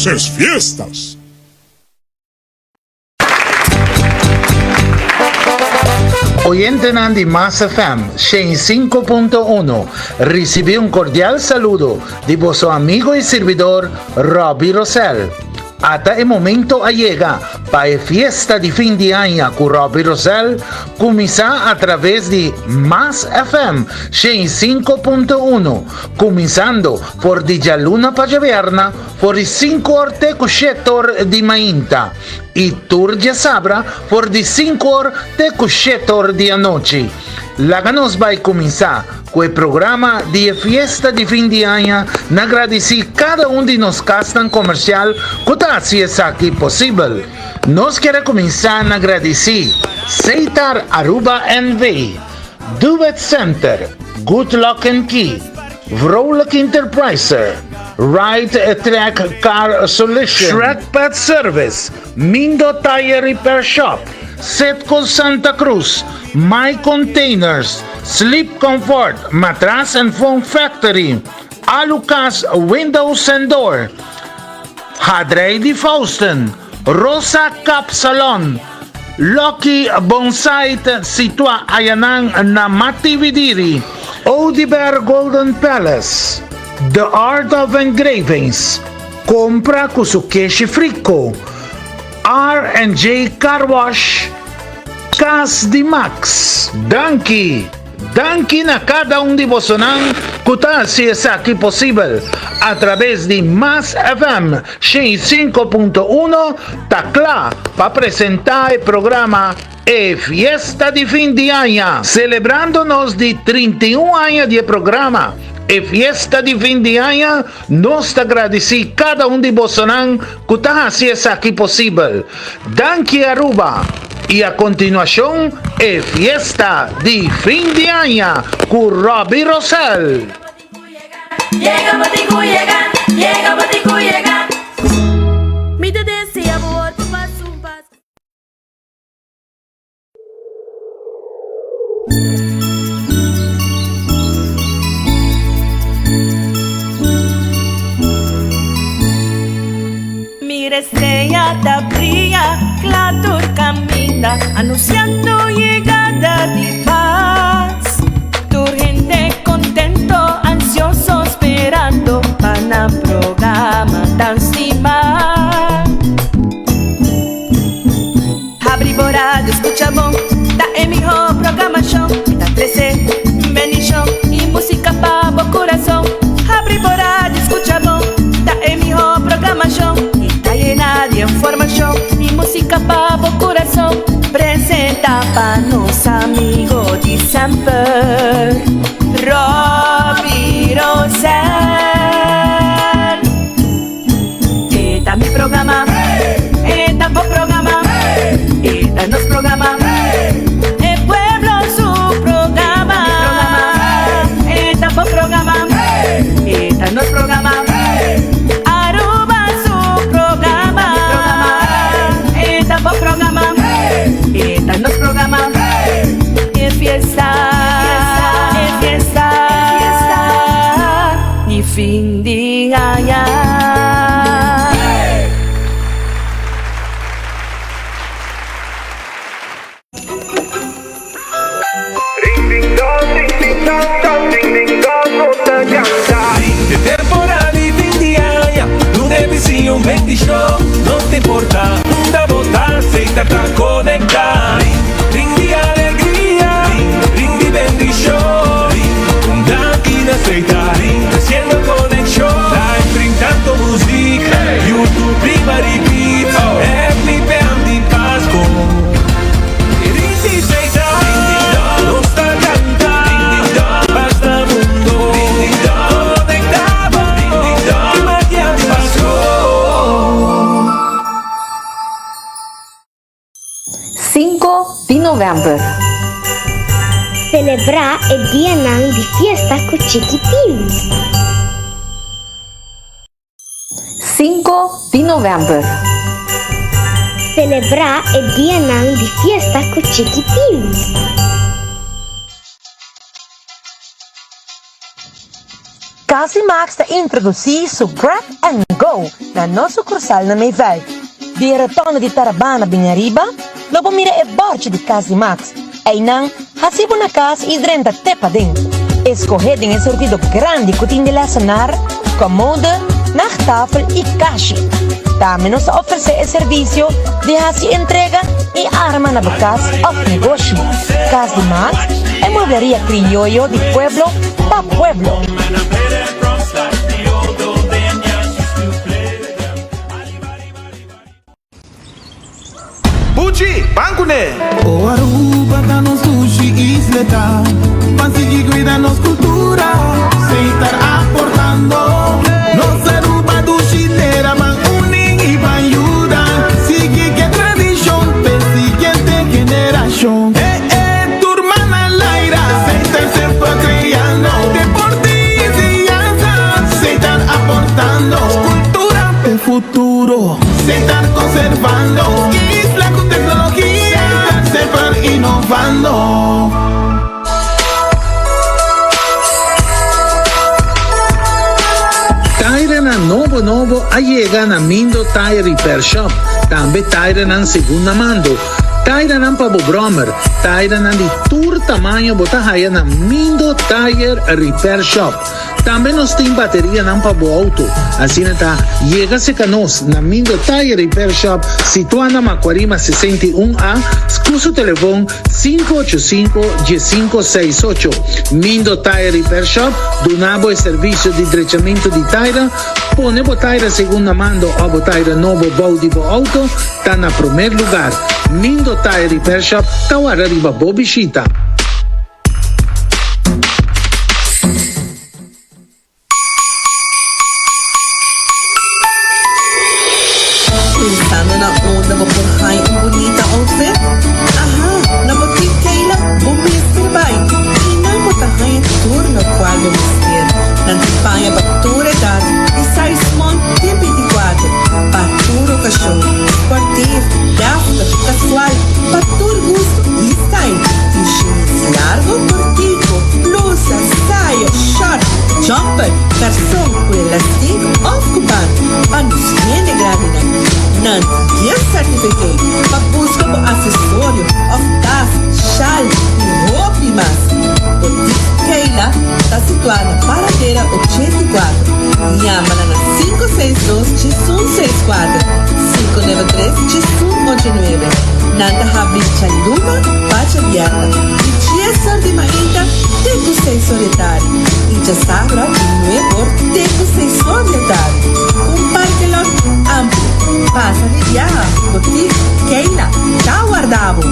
Felices fiestas! Oyentenan di Mas FM 105.1 ricibi un cordial saludo di boso amigo y servidor Robbie Rosell. Ata e momento a yega pa e fiesta di fin di aña cu Robbie Rosell cuminsa a traves di Mas FM 105.1, cuminsando for di djaluna pa djaberna for di 5 or te cu 7 or di mainta y tur djasabra for di 5 or te cu 7 or di anochi. Laga nos bai cuminsa cu e programa di e fiesta di fin di aña na gradici cada un di nos casnan comercial cu ta haci esaki posibel. Nos kier a cuminsa na gradici Seitar Aruba NV, Duet Center, Good Lock and Key, Vrolijk Enterpriser, Right Track Car Solution, Shrek Pet Service, Mindo Tire Repair Shop, Setco Santa Cruz, My Containers, Sleep Comfort, Matras and Foam Factory, Alucas Windows and Door, Hadrey di Fausten, Rosa Cap Salon, Lucky Bonsai situa ayanan na Matividiri, Oduber Golden Palace, The Art of Engravings, Compra cu su keshi frico, R&J Car Wash, Cas di Max. Danki! Danki na cada un di bosonan cu ta haci esaki posibel a traves di Mas FM 105.1 ta cla pa presenta e programa E Fiesta di Fin di Aña. Celebrando nos di 31 aña di e programa E Fiesta di Fin di Aña, nos ta gradici cada un di bosonan cu ta haci esaki posibel. Danki Aruba! Y a continuacion E Fiesta di Fin di Aña cu Robbie Rosell. Yega batiku yega, yega batiku yega. Mi ta desea bo wòrdu pas un pas. Mira estrella ta bria, kla tur kaminda, anunciando yegada di pas. Tur hende contento, ansioso, sperando pa nan programa tan stima. Habri bo radio, scucha bon, ta e miho programacion. Ta trece bendicion y musica pa bo curason. Habri bo radio, scucha bon, ta e miho programacion. Y ta yena di informacion y musica pa bo curason. Presenta pa nos amigo di semper, Robbie Rosell. E ta mi programa, e ta bo programa, e ta nos programa, e pueblo su programa. E ta bo programa, e ta nos programa, Aruba su programa. E ta bo programa, e ta nos programa, e fiesta, e fiesta, di fin di aña. Ring ding dong, ding ding dong dong, ding ding dong, nos ta canta. Di temporada di fin di aña, un ebisi un bendicion, no ta importa unda bo ta, Seita ta conecta. Ring di alegria, ring di bendicion, un danki na Seita, treciendo conexion. Live ring tanto muziek, YouTube riba repeat, Happy Pam di Pasco. Ring di Seita, nos ta canta, basta mundo, conecta bo, cu magia di Pasco. 5 di novèmber. Selebrá e dianan di fiesta ku chikitin. 5 di novèmber. Selebrá e dianan di fiesta ku chikitin. Casi Max ta introdusí su Grab and Go na nos sukursal na Meiveld. Di e rotonde di Tarabana bini ariba, lo bo mira e bòrchi di Casi Max. Einan, hasi bo na kas i drenta te paden. Eskohé den e surtido grandi ku tin di lèsenar, komode, nachttafel i kashi. Tambe nos ta ofresé e servisio di hasi entrega i arma na bo kas òf negoshi. Kas di Max, e muebleria krioyo di pueblo pa pueblo. Buchi, ban kuné! O Aruba ta nos dushi isleta, Ban sigui cuida nos cultura, Seitar aportando. Nos Aruba dushi tera, Ban uni y ban yuda, Sigui ke tradicion p'e siguiente generacion. Eh eh, tur man al aire, Seitar semper creando, Deporte y enseñanza, Seitar aportando, Cultura p'e futuro. Seitar conservando, Isla cu tecnologia, Seitar semper innovando. Tairenan nobo nobo a yega na Mindo Tire Repair Shop, tambe tairenan segunda mando, tairenan pa bo brommer, tairenan di tur tamaño bo ta haya na Mindo Tire Repair Shop. Tambe nos tin baterianan pa bo auto. Asina ta, yega serka nos na Mindo Tire Repair Shop situá na Macuarima 61 A, ku su telefon 585 1568. Mindo Tire Repair Shop duna bo e servisio di drechamentu di taira, pone bo taira segunda mando òf bo taira nobo bou di bo auto ta na promer lugar. Mindo Tire Repair Shop ta warda riba bo bishita. Pensando na unda bo por haña un bunita outfit? Aha, na Boutique Kayla bo mester bai! Einan bo ta haña tur lokual bo mester. Nan tin paña pa tur edat, di size small te 24, pa tur okashon, sportief, deftig, kasual, pa tur gusto i style. Tin shimis largo, kortiku, blusa, sayo, short, jumper, karson ku elastik òf ku band pa nos hende grandinan. Nan tin gift certificate pa buska bo asesorio òf tas, shal i hopi mas. Boutique Keila ta situá na Paradera 84. Yama nan na 562 1164, 593 1189. Nan ta habri djaluna pa djabièrnè di dies or di mainta te ku seis or di tardi i djasabra di nuebe or te ku seis or di tardi. Un parkelot amplio. Pasa di biaha, Boutique Keila ta warda bo!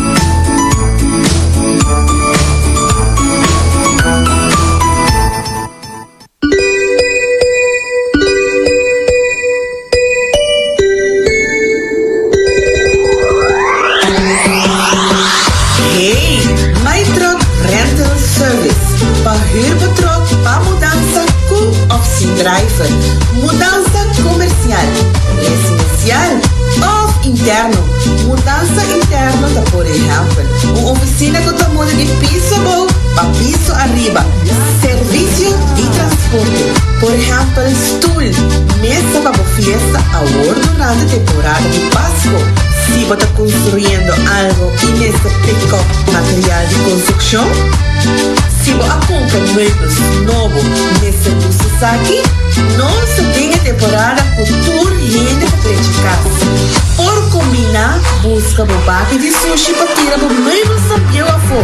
Hey, My Truck Rental Service, pa huur bo truck pa mudansa cu of sin driver, mudansa comercial, residencial of interno. Mudansa interno ta por ehempel, un oficina cu ta muda di piso abou pa piso ariba, servicio di transporte, por ehempel stoel, mesa pa bo fiesta awor durante temporada di Pasco. Si bo ta construyendo algo y mester pick up material di construccion, si bo a cumpra meubels nobo mester usa esaki, nos ta den e temporada cu tur hende ta drecha cas. Por combina, busca bo baki di sushi pa tira bo meubelsnan bieu afo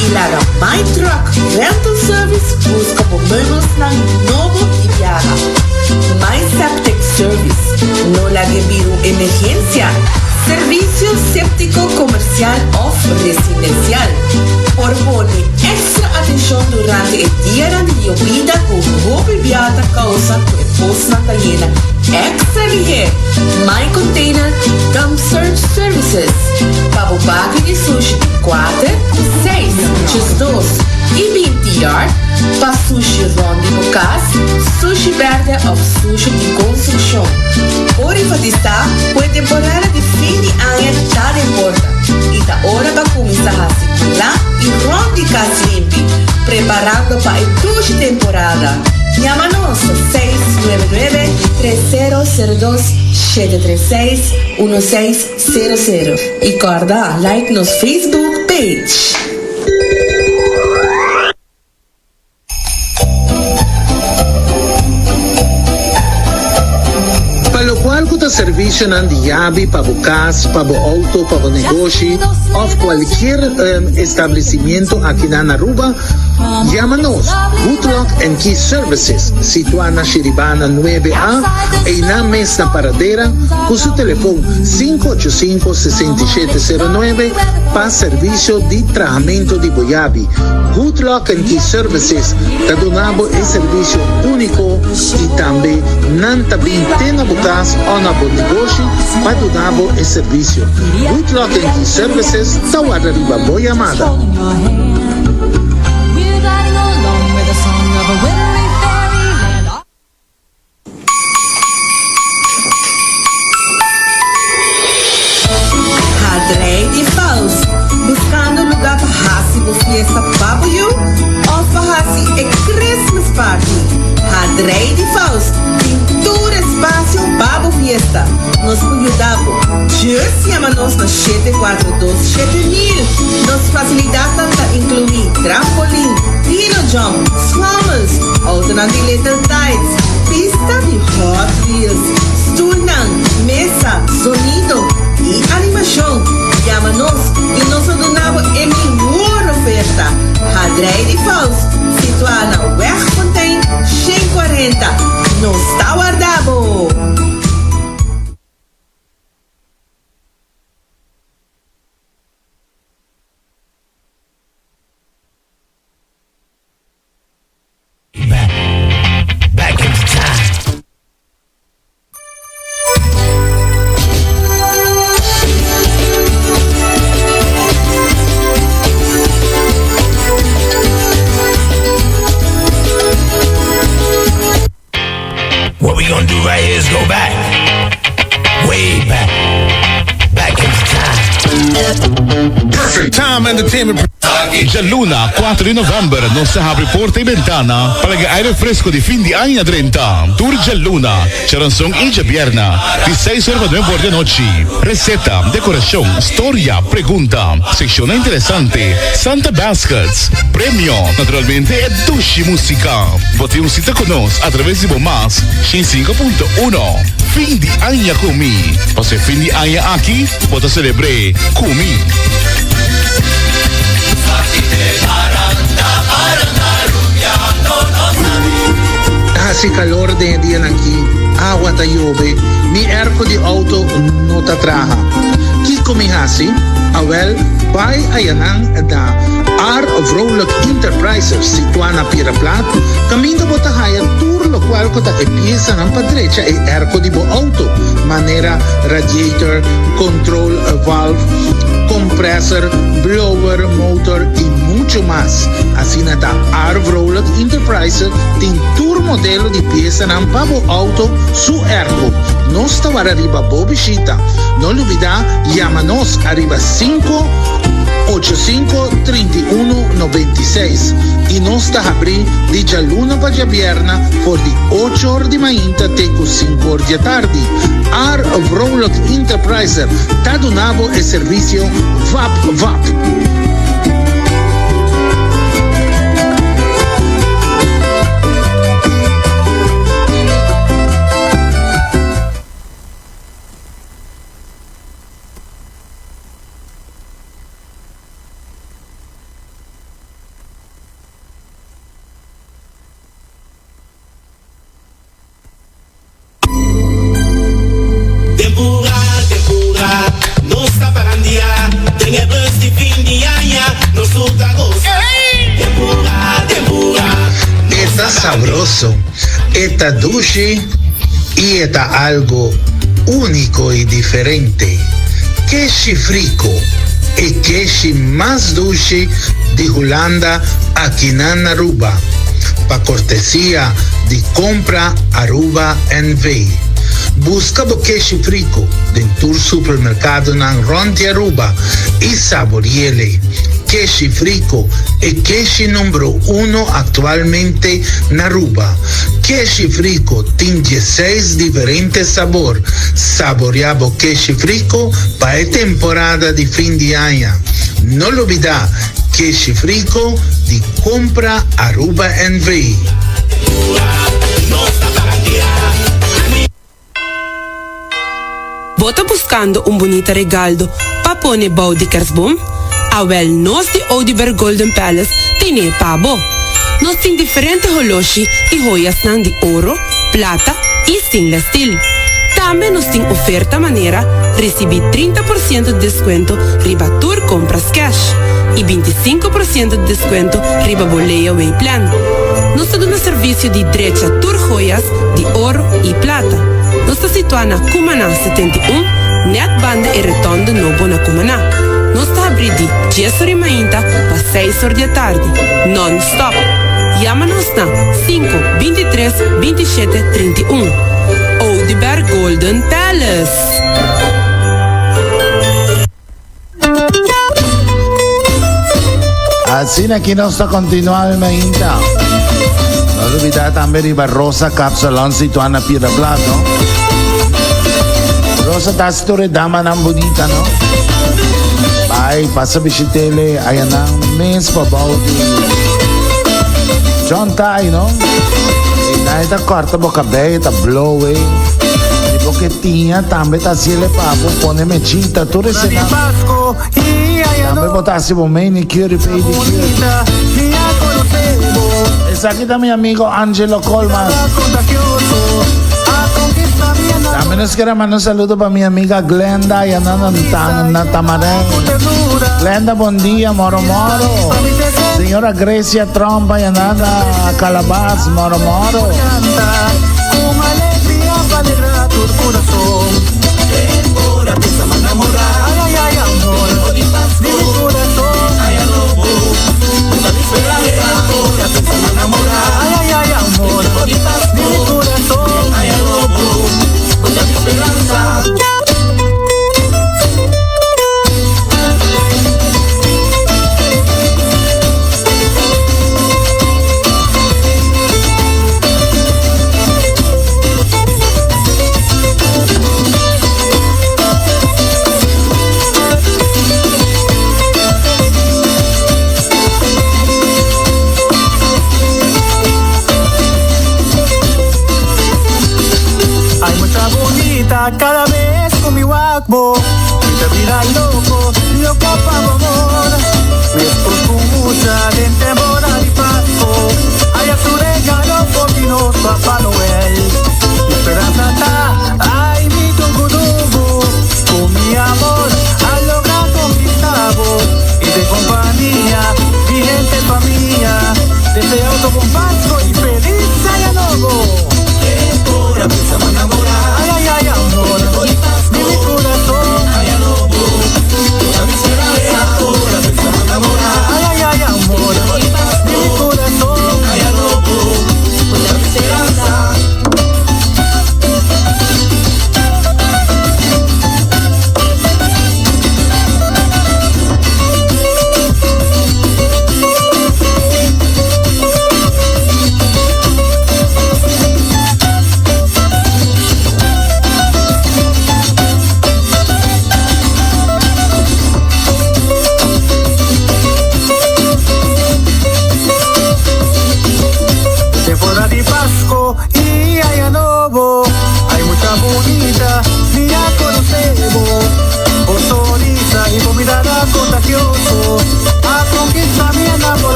y laga My Truck Rental Service busca bo meubelsnan nobo di biaha. My Septic Service, no lag'e bira un emergencia. Servicio septico comercial of residencial. Por pone extra atencion durante e dianan di yobida cu hopi bia ta causa cu e posnan ta yena extra lihe. My Container Dumpster Services, pa bo baki di sushi di kuater, seis, djesdos i binti yard, pa sushi rond di bo kas, sushi berde òf sushi di konstrukshon. Por enfatisá ku e temporada di fin di aña ta den porta i ta ora pa kuminsá hasi plan i rond di kas limpi, preparando pa e dushi temporada. Yama nos 699 3002 736 1600 y corda like nos Facebook page. Pa locual cu ta servicionan di yabi pa bo cas, pa bo auto, pa bo negoshi of cualkier establecimiento aki na Aruba, yama nos Good Lock and Key Services, situa na Shiribana nuebe A, eynan mes na Paradera, cu su telefon 585 6709 pa servicio di trahamento di bo yabi. Good Lock and Key Services ta duna bo e servicio unico y tambe nan ta bin te na bo cas o na bo negoshi pa duna bo e servicio. Good Lock and Key Services ta warda riba bo yamada. Hadrei di Faus, Buscando lugar pa haci bo fiesta pa bo yu of pa haci e Christmas party? Hadrei di Faus tin tur espacio pa bo fiesta. Nos por yuda bo. Just yama nos na 742 7000. Nos facilidadnan ta inclui trampolin, dino jump, schommels, autonan di Little Tights, pista di Hot Wheels, stoelnan, mesa, sonido y animacion. Yama nos y nos lo duna bo e mihor oferta. Hadrei di Faust, situa na Weg Fontein 140. Nos ta warda bo! Back in the time. What we gonna do right here is go back. Way back. Back in the time. Perfect Time Entertainment. Djaluna, 4 di november, nos ta habri porta y bentana pa laga aire fresco di fin di aña drenta. Tur djaluna, djaranson y djabierna, di seis or pa nuebe or di anochi. Receta, decoracion, storia, pregunta, seccionnan interesante, Santa Baskets, premio, naturalmente e dushi musica. Bo tin un cita cu nos a traves di bo mas 105.1. Fin di aña cu mi. Paso e fin di aña aki bo ta celebr'e cu mi. Ta haci calor den e dianan aki, awa ta yobe, mi airco di auto no ta traha. Kico mi haci? Awel, bai ayanan na R. Vrolijk Enterprises situá na Piedra Plat, kaminda bo ta haya tur lokual ku ta e piesanan pa drecha e airco di bo auto, manera radiator, control valve, compressor, blower, motor i mucho mas. Asina ta R. Vrolijk Enterprises tin tur modelo di piesanan pa bo auto su airco. Nos ta wara riba bo bishita. No lubidá yama nos ariba 5 85 31 96 i nos ta habrí di djaluna pa djabierna for di ocho or di mainta te ku sinku or di atardi. R. Vrolijk Enterpriser ta duna bo e servisio vap vap. Tempura, tempura, nos ta parandia Den e bus di fin di aña, nos tur ta gosa Tempura, tempura, E ta sabroso, e ta dushi y e ta algo unico y diferente. Keshi Frico, e keshi mas dushi di Hulanda akinan na Aruba. Pa cortesia di Compra Aruba NV. Busca bo keshi frico den tur supermercadonan rond di Aruba y saboriele. Keshi frico, e keshi numero uno actualmente na Aruba. Keshi frico tin dieseis diferente sabor. Saboria bo keshi frico pa e temporada di fin di aña. No lubida, keshi frico di Compra Aruba NV. Bo ta buskando un bunita regaldo pa pone bou di kersboom? Awel nos di Oduber Golden Palace tene pa bo! Nos tin diferente holoshi y hoyasnan di oro, plata y stainless steel. Tambe nos tin oferta manera ricibi 30 por ciento di descuento riba tur compras cash y 25 por ciento di descuento riba bo layaway plan. Nos ta duna servicio di drecha tur joyas di oro y plata. Nos ta situá na Cumaná 71, nèt banda e retònde nobo na Cumaná. Nos ta habrí di dies or i mainta pa seis or di atardi, non-stop. Yama nos na sinku, 23, 27, 31. Oduber Golden Palace. Asina aki nos ta continua mi mainta. No olvida tambe riba Rosa Cap Salon situá na Piedra Plat, no? Rosa ta haci tur e damanan bunita, no? Bai, pasa bishitele ayanan mes pabou di John Tai, no? E nan e ta corta bo cabei, e ta blow e. Di bo ke tiña tambe ta haciele pa bo pone mechita, tur esenan. Tambe bo ta haci bo manicure y pedicure. Esaki ta mi amigo Angelo Colman. Tambe nos quiere manda un saludo pa mi amiga Glenda y na, na Tamarén. Glenda, bon dia, moro moro. Señora Grecia Trompa y na Calabas, moro moro.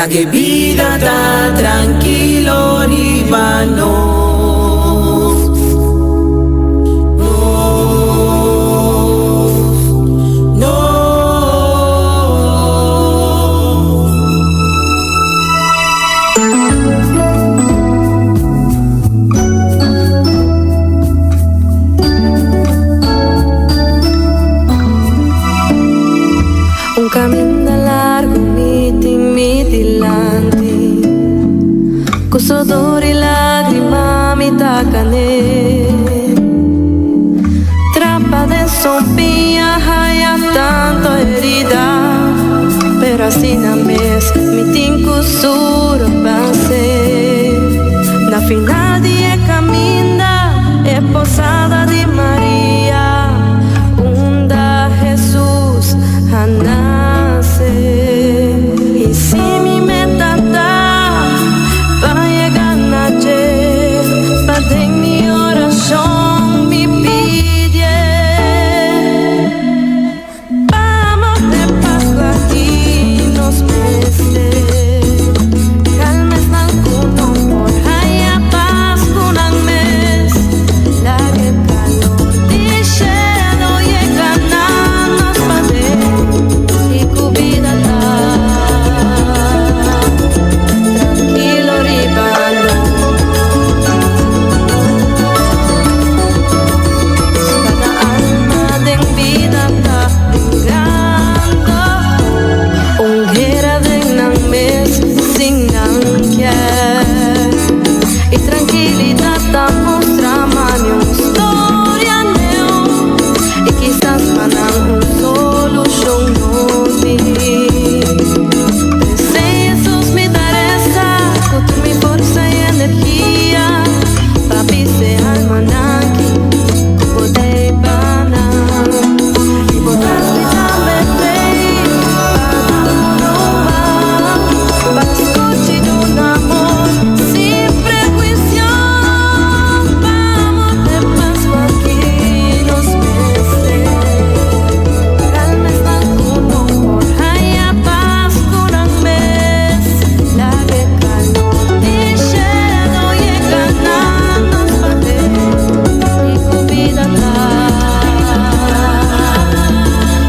Lag'e bida ta trankilo riba nos. Nos, nos. Un caminda largo mi tin mi dilanti Cu sudor y lagrima mi ta cané Trapa den sompia haya tanto herida Pero asina mes mi tin cu surpasé Na final di e caminda e posada di Maria Unda Hesus a nase. I si mi meta ta pa yega na dje, pa den mi orashon mi pidie. Pa amor de Pascua aki nos mester kalma esnan ku no por haya pas ku nan mes. Laga e kalor di shelu yega na nos paden i ku bida ta trankilo riba nos. Kada alma den bida ta bringando un guera den nan mes sin nan kier. I trankilidat ta mustra mami un storia neu i kisas pa nan un solushon no tin. P'esei Hesus mi ta resa ku tur mi forsa i energia pa bisa e almanan ki ku bo t'ei pa nan. I bo tras mi tambe t'ei pa duna un man, pa skucha i duna amor sin prehuisio. Pa amor de Pascua aki nos mester kalma esnan ku no por haya pas ku nan mes. Laga e kalor di shelu yega na nos paden i ku bida ta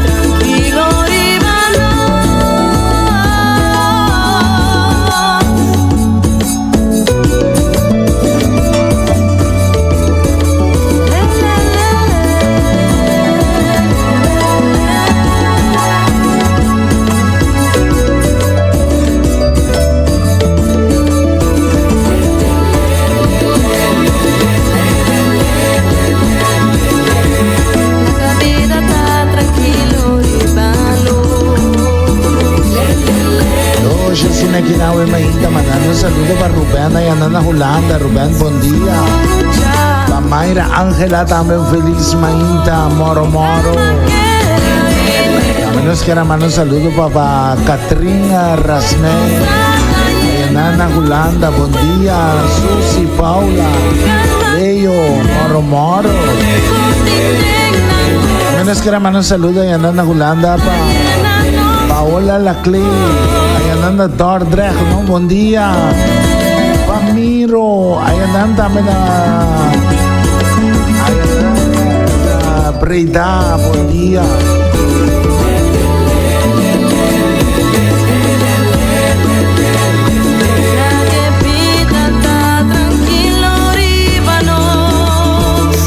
trankilo riba nos. Laga bida ta trankilo riba nos. Doshi asina ki nawe mainta mandando un saludo pa Ruben ay anda na Hulanda. Ruben, bon dia. Pa Mayra Angela tambe un feliz mainta. Moro moro. Tambe nos quiere mandar un saludo pa pa Katrina Rasmé. Ay anda na Hulanda. Bon dia. Susi, Paula, Leo, moro moro. Tambe nos quiere mandar un saludo ay anda na Hulanda pa Paola Laclé. Ay anda na Dordrecht, no? Bon dia. Pa Miro. Ay anda tambe na ay anda na Breda. Bon dia. Laga e bida ta trankilo riba nos.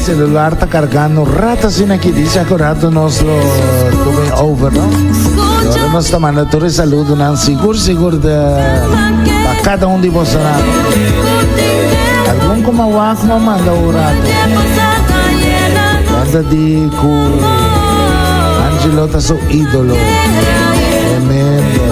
Celular ta cargando rato asina aki dice cu rato nos lo tuma over, no? Y ahora nos ta manda tur e saludonan sigur sigur de pa cada un di bosonan. Algun cu ma wak ma manda un rato. Banda di cu Angelo ta su idolo. Tremendo.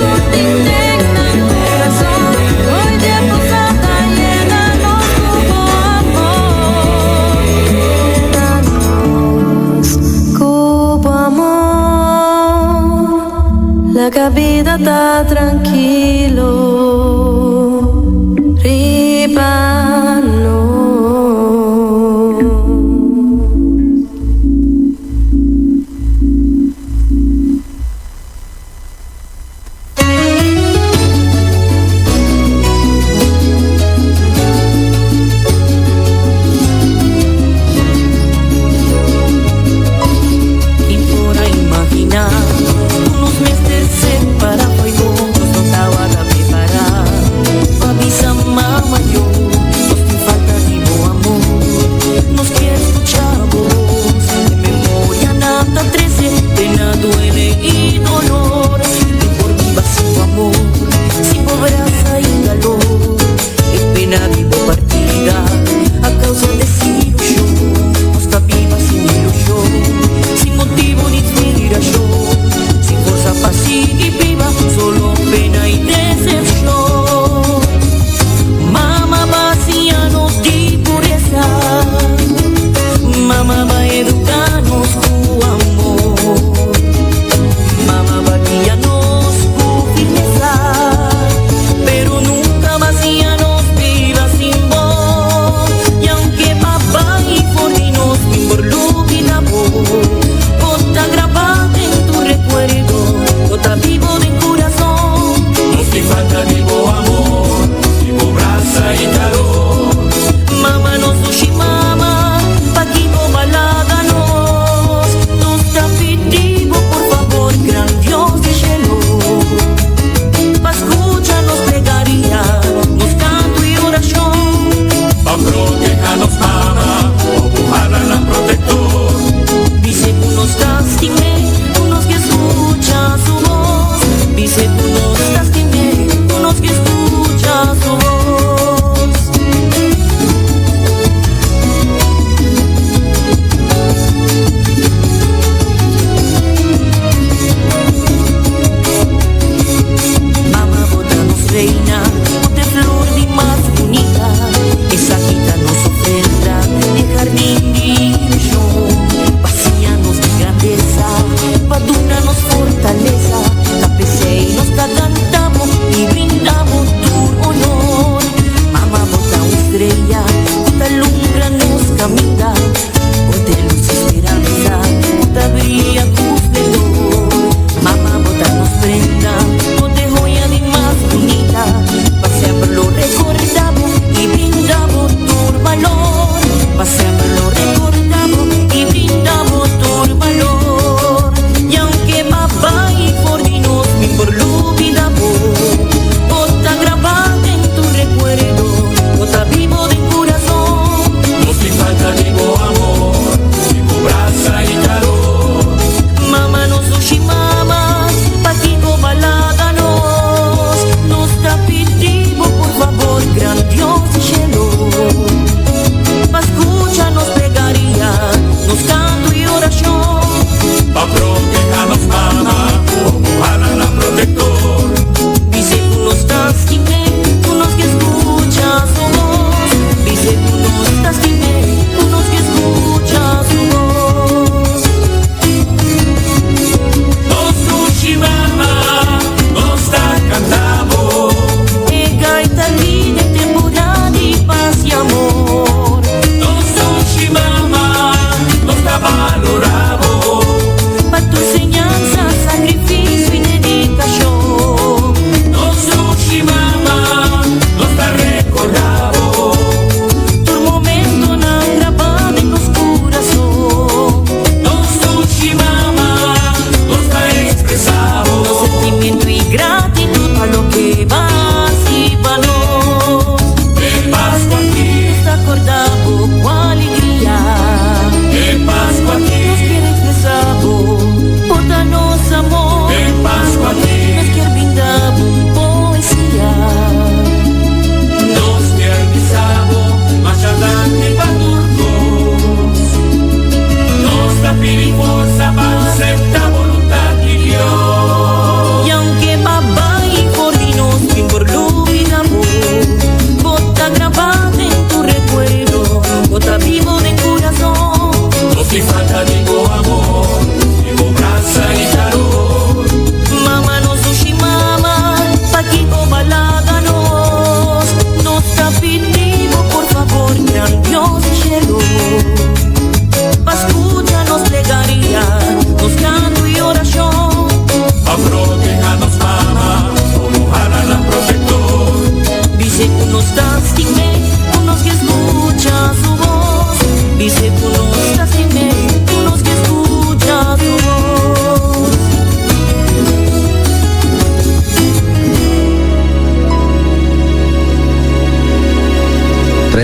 Laga bida ta trankilo riba nos.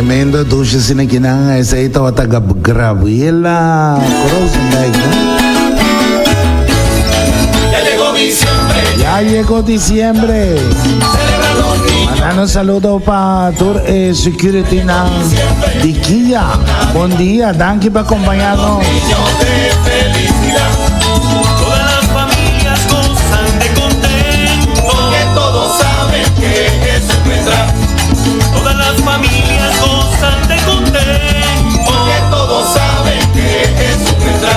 Tremendo dushi asina kinan esei tabata Gabriela Krozendijk, no? Ya llegó diciembre. Ya llegó diciembre. Mandando un saludo pa tur e security nan di Kia. Bon dia, danki pa acompañarnos. Todas las familias gozan de contento. Porque todos saben que Jesús vendrá. Todas las familias gozan de contento. Porque todos saben que Jesús vendrá.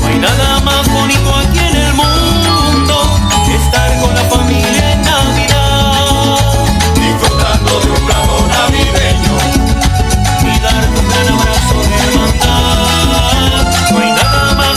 No hay nada más bonito aquí en el mundo que estar con la familia en Navidad. Disfrutando de un plato navideño y darte un gran abrazo de hermandad. No hay nada más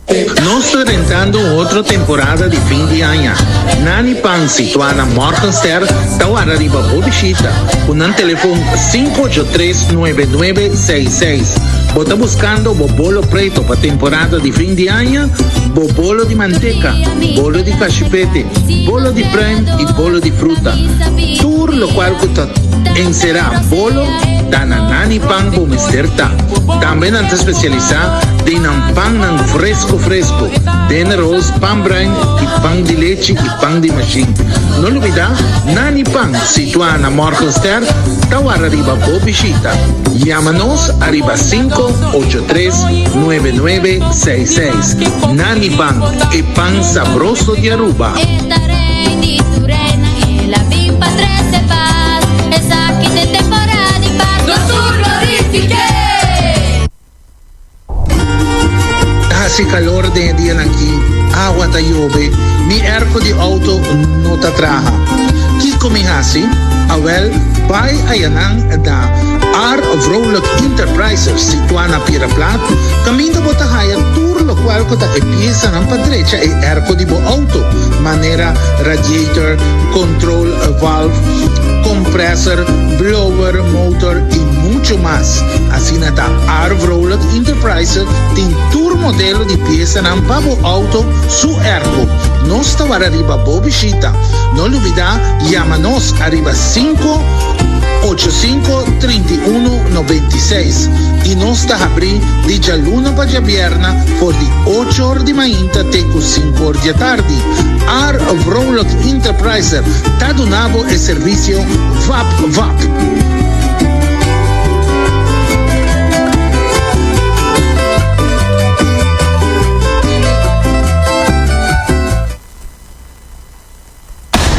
Nos ta drentando un otro temporada di fin di aña. Nani Pan situá na Morgenster ta warda riba bo bishita ku nan telefon 583 9966. Bo ta buskando bo bolo preto pa temporada di fin di aña? Bo bolo di manteka, bolo di kashipete, bolo di pruim i bolo di fruta. Tur lokual ku ta enserá bolo ta na Nani Pan bo mester ta. Tambe nan ta spesialisá den nan pannan fresco fresco, den roos, pan bruin y pan di lechi y pan di machine. No lubida, Nani Pan, situá na Morgenster, ta warda riba bo bishita. Yama nos ariba 583 9966. Nani Pan, e pan sabroso di Aruba. Ta hasi kalor den e dianan aki, awa ta yobe, mi airco di auto no ta traha. Kiko mi hasi? Awel, bai ayanan na R. Vrolijk Enterprises situá na Pieraplat, kaminda bo ta haya tur lokual ku ta e piesanan pa drecha e airco di bo auto, manera radiator, control valve, compressor, blower, motor i mucho mas. Asina ta R. Vrolijk Enterprises tin tur modelo di piesanan pa bo auto su airco. Nos ta wara riba bo bishita. No lubida yama nos ariba 5 85 31 96 y nos ta habri di djaluna pa djabierna for di ocho or di mainta te cu 5 or di atardi. R. Vrolijk Enterprises ta duna bo e servicio vap vap.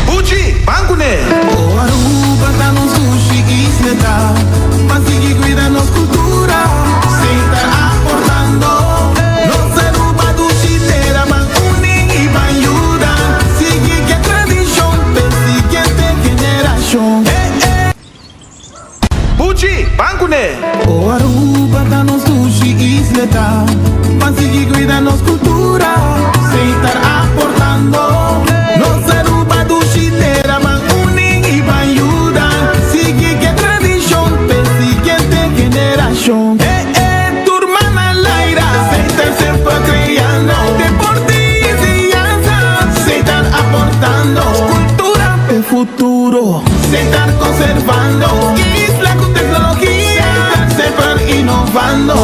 Buchi, ban kuné! O Aruba ta nos dushi isla ta pa sigui cuida nos cultura sin ta aportando nos Aruba dushi tera ban uni y ban yuda sigui ke tradicion p'e siguiente generacion. Buchi, ban kuné! O Aruba ta nos dushi isla ta ban sigui cuida nos cultura sin tar aportando nos Aruba dushi tera ban uni y ban yuda sigui ke tradicion p'e siguiente generacion. Eh eh tur man al aire sin tar semper creando deporte y enseñanza sin tar aportando cultura p'e futuro. Setar conservando isla cu tecnologia Setar semper innovando.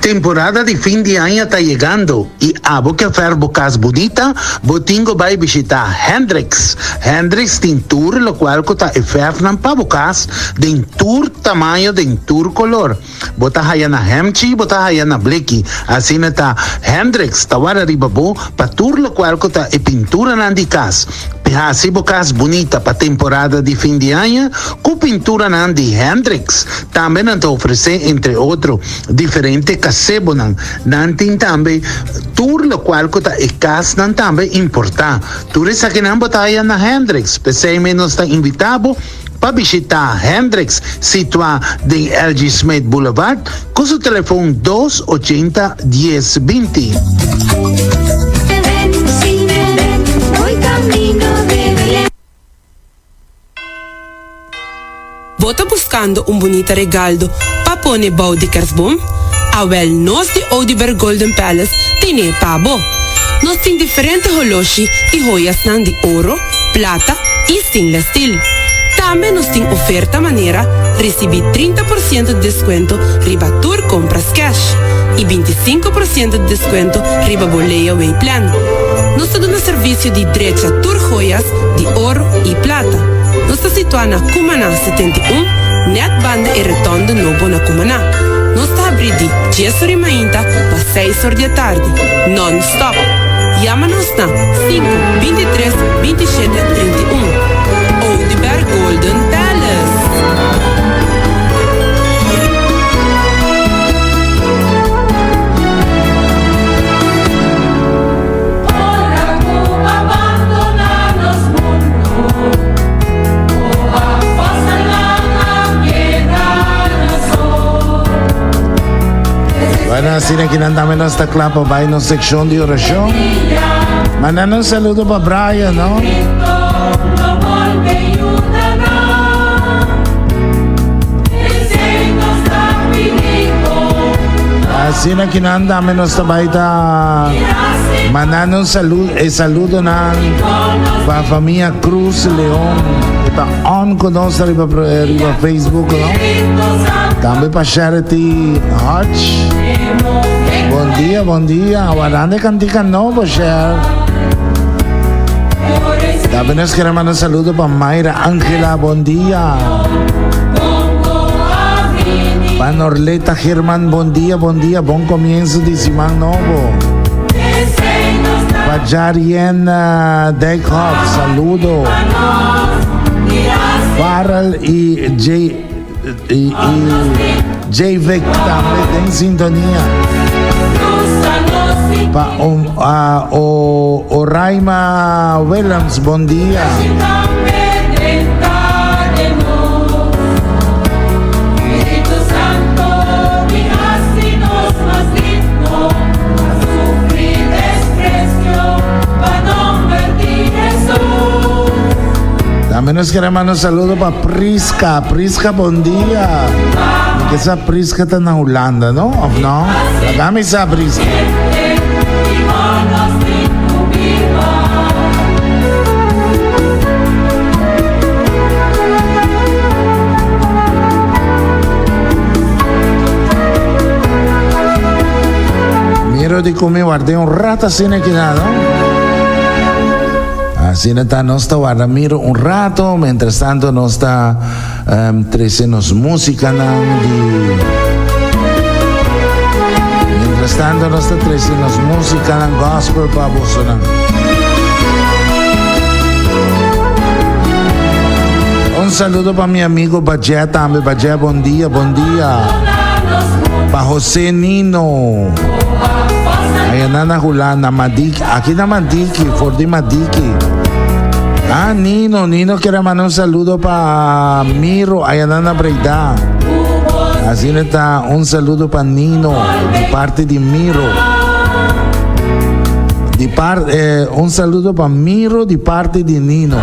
Temporada di fin di aña ta yegando y abo ke fer bo cas bunita, bo tin go bay bishita Hendricks. Hendricks tin tur locual cu ta e ferfnan pa bo cas den tur tamaño den tur color. Bo ta haya na hemchi, bo ta haya na bleki. Asina ta Hendricks ta wara riba bo pa tur lokual ku ta e pinturanan di kas. Pe hasi bo kas bunita pa temporada di fin di aña ku pinturanan di Hendricks. Tambe nan ta ofresé entre otro diferente kasebonan. Nan tin tambe tur lokual ku ta e kasnan tambe importá. Tur esakinan bo ta haya na Hendricks. P'esei mes nos ta invitá bo. Pa bishitá Hendricks situá den LG Smith Boulevard ku su telefon dos ochenta dies 20. Bo ta buskando un bunita regaldo pa pone bou di kersboom? Awel nos di Oduber Golden Palace tene pa bo! Nos tin diferente holoshi i hoyasnan di oro, plata i stainless steel. Tambe nos tin oferta manera ricibi 30% di descuento riba tur compras cash y 25% di descuento riba bo layaway plan. Nos ta duna servicio di drecha tur joyas di oro y plata. Nos ta situa na Cumana 71, net banda e rotonde nobo na Cumana. Nos ta habri di dies or di mainta pa seis or di atardi, non-stop. Yama nos na sinku, 23, 27, 31. Oduber Golden Palace. Bueno, asina aki nan tambe nos ta kla pa bai nos sekshon di orashon. Manda un saludo pa Brian, no? Asina aki nan tambe nos ta bai ta mandando un saludo, e saludo nan pa familia Cruz León, que ta on con nos riba, riba Facebook, no? Tambe pa Charity Hodge. Bon dia, bon dia. Aguardando cantica nobo, Cher. Tambe nos quiere mandar un saludo pa Mayra Angela, bon dia. Pa Norleta German, bon dia, bon dia. Bon comienzo di siman nobo. Pa Jarien Dijkhoff, saludo. Farrell y J y, y J Vic tambe den sintonia. Pa um, uh, o, Oraima Willems, bon dia. Tambe nos quiere mandar un saludo pa Prisca. Prisca, bon dia. Que esa Prisca ta na Hulanda, no? Of no? Dame esa Prisca. Miro di come guardé un rato asina aki na, no? Asina ta nos ta warda Miro un rato, mientras tanto nos ta um, trece nos músicanan di Mientras tanto nos ta trece nos músicanan gospel pa bosonan. Un saludo pa mi amigo Bajé tambe. Bajé, bon dia, bon dia. Pa José Nino. Allá na Hulanda, Madiki. Aki na Madiki, for di Madiki. Ah, Nino, Nino quiere mandar un saludo pa Miro, allá na Breda. Así está un saludo pa Nino, de parte de Miro. Di par, eh, un saludo pa Miro di parte di Nino.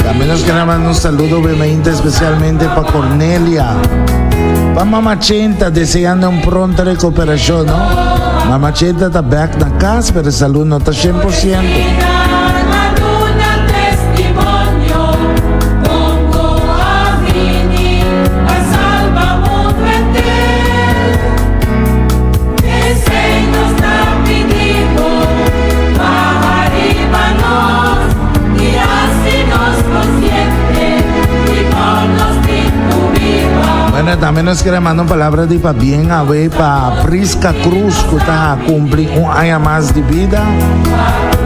También nos queremos mandar un saludo obviamente especialmente pa Cornelia. Pa Mama Chenta deseando un pronta recuperación, no? Mama Chenta ta back na cas, pero salud no ta 100%. Bueno, también nos quiere mandar una palabra de pa bien a ver pa Prisca Cruz, que está a cumplir un año más de vida.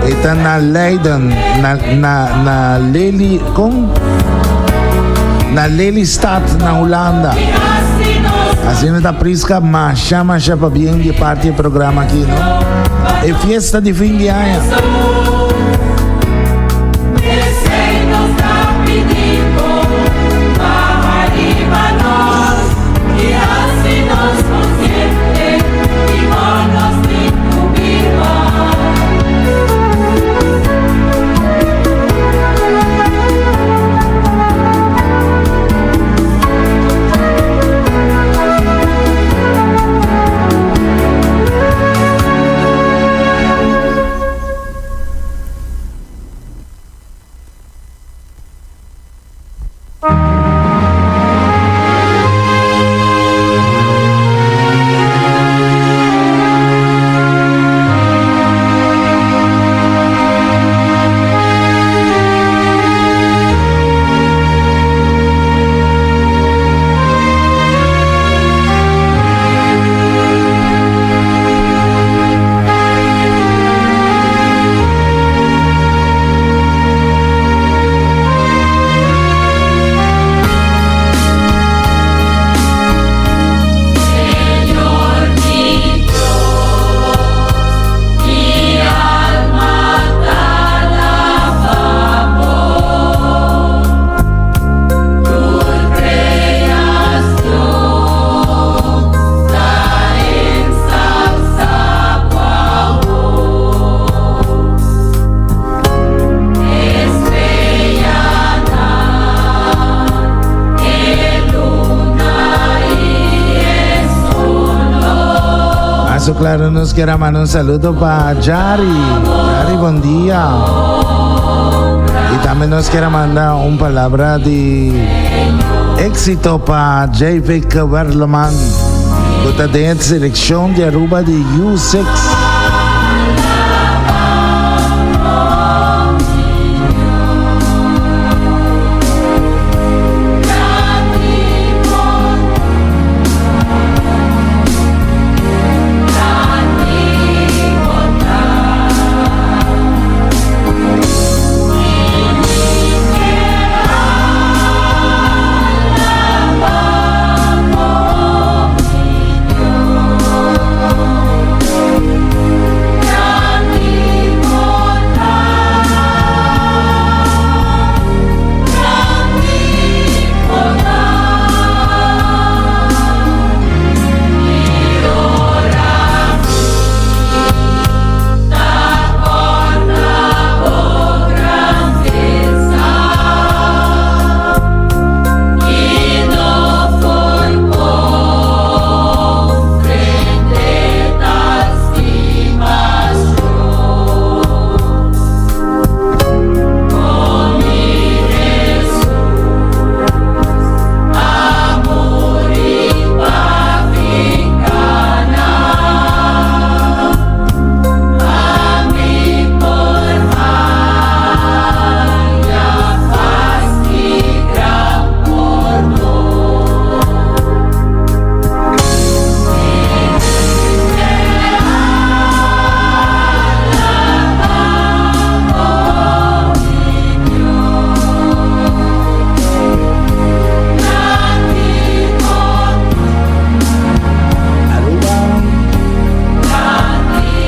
Está na Leiden, na, na, na Lely, con? Na Lelystad, na Hulanda. Asina ta Prisca, masha masha pabien di parti e programa aki, no? E fiesta di fin di aña. Paso claro nos kier a manda un saludo pa Jari. Jari, bon dia. Y tambe nos kier a manda un palabra di éxito pa JV Werleman, ku ta den e seleccion di Aruba di U6.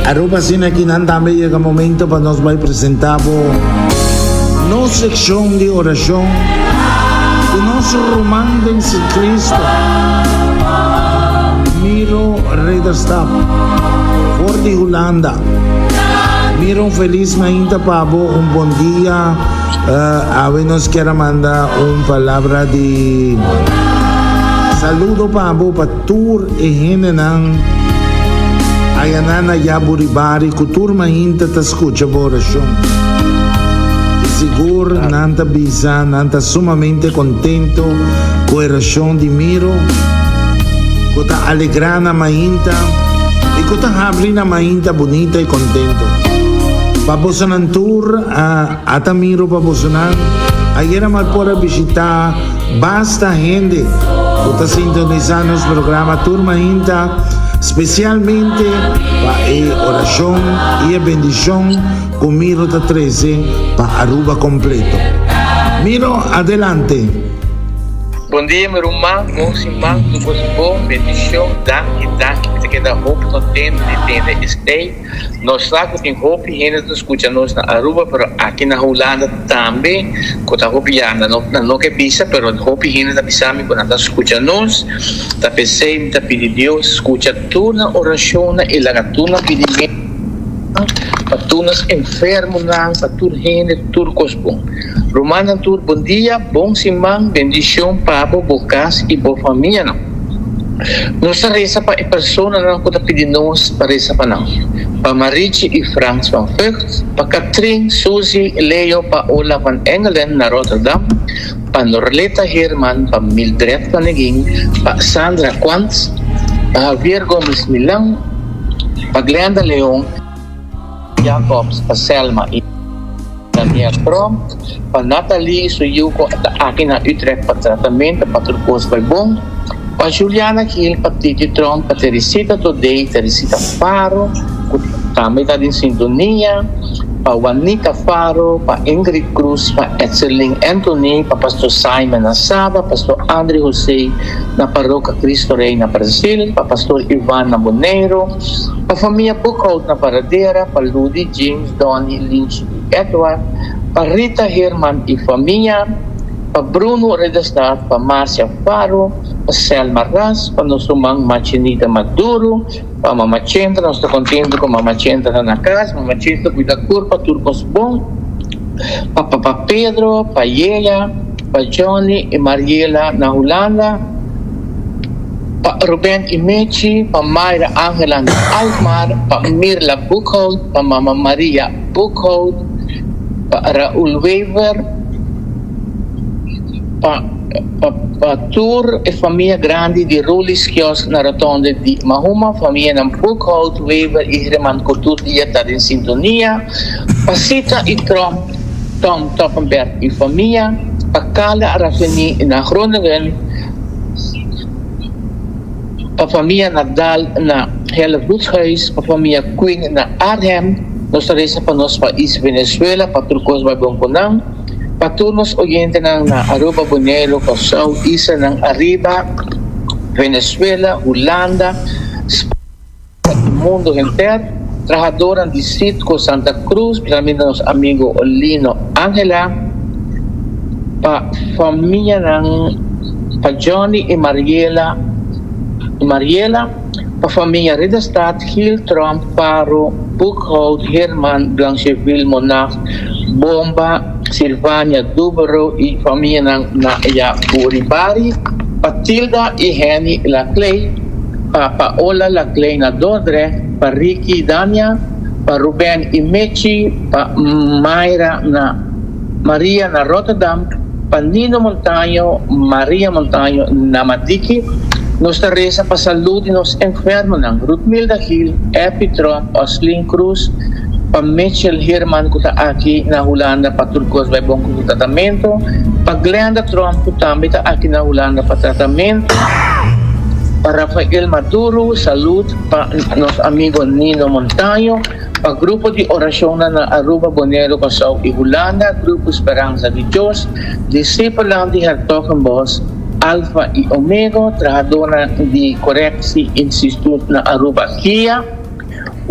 Aruba asina aki nan tambe yega momento pa nos bai presenta bo nos seccion di oracion cu nos ruman den Cristo Miro Ridderstap for di Hulanda. Miro un feliz mainta pa bo, un bon dia. Awe nos kier a manda un palabra di saludo pa bo pa tur e hendenan ayanan na Yaburibari ku tur mainta ta skucha bo orashon. I sigur nan ta bisa nan ta sumamente kontento ku e orashon di Miro ku ta alegrá nan mainta i ku ta habri nan mainta bunita i kontento. Pa bosonan tur a. Ata miro pa bosonan, ayera mal por a bishita basta hende ku ta sintonisa nos programa tur mainta, spesialmente pa e orashon i e bendishon ku Miro ta trese pa Aruba kompleto. Miro, adelante! Bon dia mi ruman, bon siman, tur kos bon, bendishon, danki, danki, mi ta keda hopi kontento di tende esei. Nos sa ku tin hopi hende ta skucha nos na Aruba pero aki na Hulanda tambe ku ta hopi ya nan no ke bisa pero hopi hende ta bisa mi ku nan ta skucha nos ta p'esei mi ta pidi Dios skucha tur nan orashonnan i laga tur nan pidimentunan pa tur nos enfermonan pa tur hende tur kos bon. Rumannan tur bon dia bon siman bendishon pa bo bo kas i bo famianan. Nos ta resa pa e personanan ku ta pidi nos pa resa pa nan, pa Marichi i Frans van Vught, pa Katrin, Suzy, Leo, Paola van Engelen na Rotterdam, pa Norleta Herman, pa Mildred Panegin, pa Sandra Quantz, pa Javier Gomez Milan, pa Glenda Leon, Jacobs, pa Selma i Daniel Tromp, pa Nathalie i su yu ku ta aki na Utrecht pa tratamentu pa tur kos bai bon, pa Juliana Gil, pa Titi Tromp, pa Teresita Todey, Teresita Faro, ku tambe ta den sintonia, pa Juanita Faro, pa Ingrid Cruz, pa Etselin Anthony, pa Pastor Simon na Saba, Pastor Andre Jose na Paroka Cristo Rey na Brasil, pa Pastor Ivan na Boneiru, Pa famia Boekhout na Paradera, pa Ludi, James, Donny, Linchi i Edward, pa Rita Herman i famia, pa Bruno Ridderstaat, pa Marcia Faro, pa Selma Ras, pa nos ruman Machinita Maduro, pa Mama Chentra, nos ta kontento ku Mama Chentra ta na kas, Mama Chentra kuida kurpa tur kos bon, pa Papa Pedro, pa Yeya, pa Johnny i Mariela na Hulanda. Pa Ruben y Mechi, pa Mayra Angela na Alkmaar, pa Mirla Boekhout, pa Mama Maria Boekhout, pa Raul Wever, pa pa pa tur e famia grandi di Ruli's Kiosk na rotonde di Mahuma, famianan Boekhout, Wever y Herman cu tur dia ta den sintonia, pa Sita y Tromp, Tom Toppenberg y famia, pa Carla Rafini na Groningen, Pa famia Nadal na Hellevoetshuis, pa famia Quinn na Arnhem, nos ta resa pa nos pais Venezuela pa tur kos bai bon ku nan, pa tur nos oyentenan na Aruba, Boneiru, Kòrsou, islanan ariba, Venezuela, Hulanda, Spaña i mundu henter, trahadornan di Citgo Santa Cruz, spesialmente nos amigo Lino Angela, pa famianan, pa Johnny i Mariela, Mariela, pa famia Ridderstaat, Gil, Tromp, Faro, Boekhout, Herman, Blancheville, Monag, Bomba, Silvania, Dubero i famianan na ya Buribari, pa Tilda i Henny Laclay, pa Paola Laclay na Dordrecht, pa Ricky Dania, pa Ruben i Mechi, pa Mayra na Maria na Rotterdam, pa Nino Montaño, Maria Montaño na Madiki. Nos ta resa pa salud di nos enfermonan, Ruthmilda Gil, Eppie Tromp, Oslin Cruz, pa Mitchell Herman cu ta aki na Hulanda pa tur cos bay bon cu su tratamento, pa Glenda Tromp cu tambe ta aki na Hulanda pa tratamento, pa Rafael Maduro, salud, pa nos amigo Nino Montaño, Pa grupo di oracionnan na Aruba, Boneiru, Kòrsou i Hulanda, Grupo Speransa di Dios, disipelnan di Hertogenbosch, Alfa i Omego, trahadónan di Correctie Instituut na Aruba, Kia,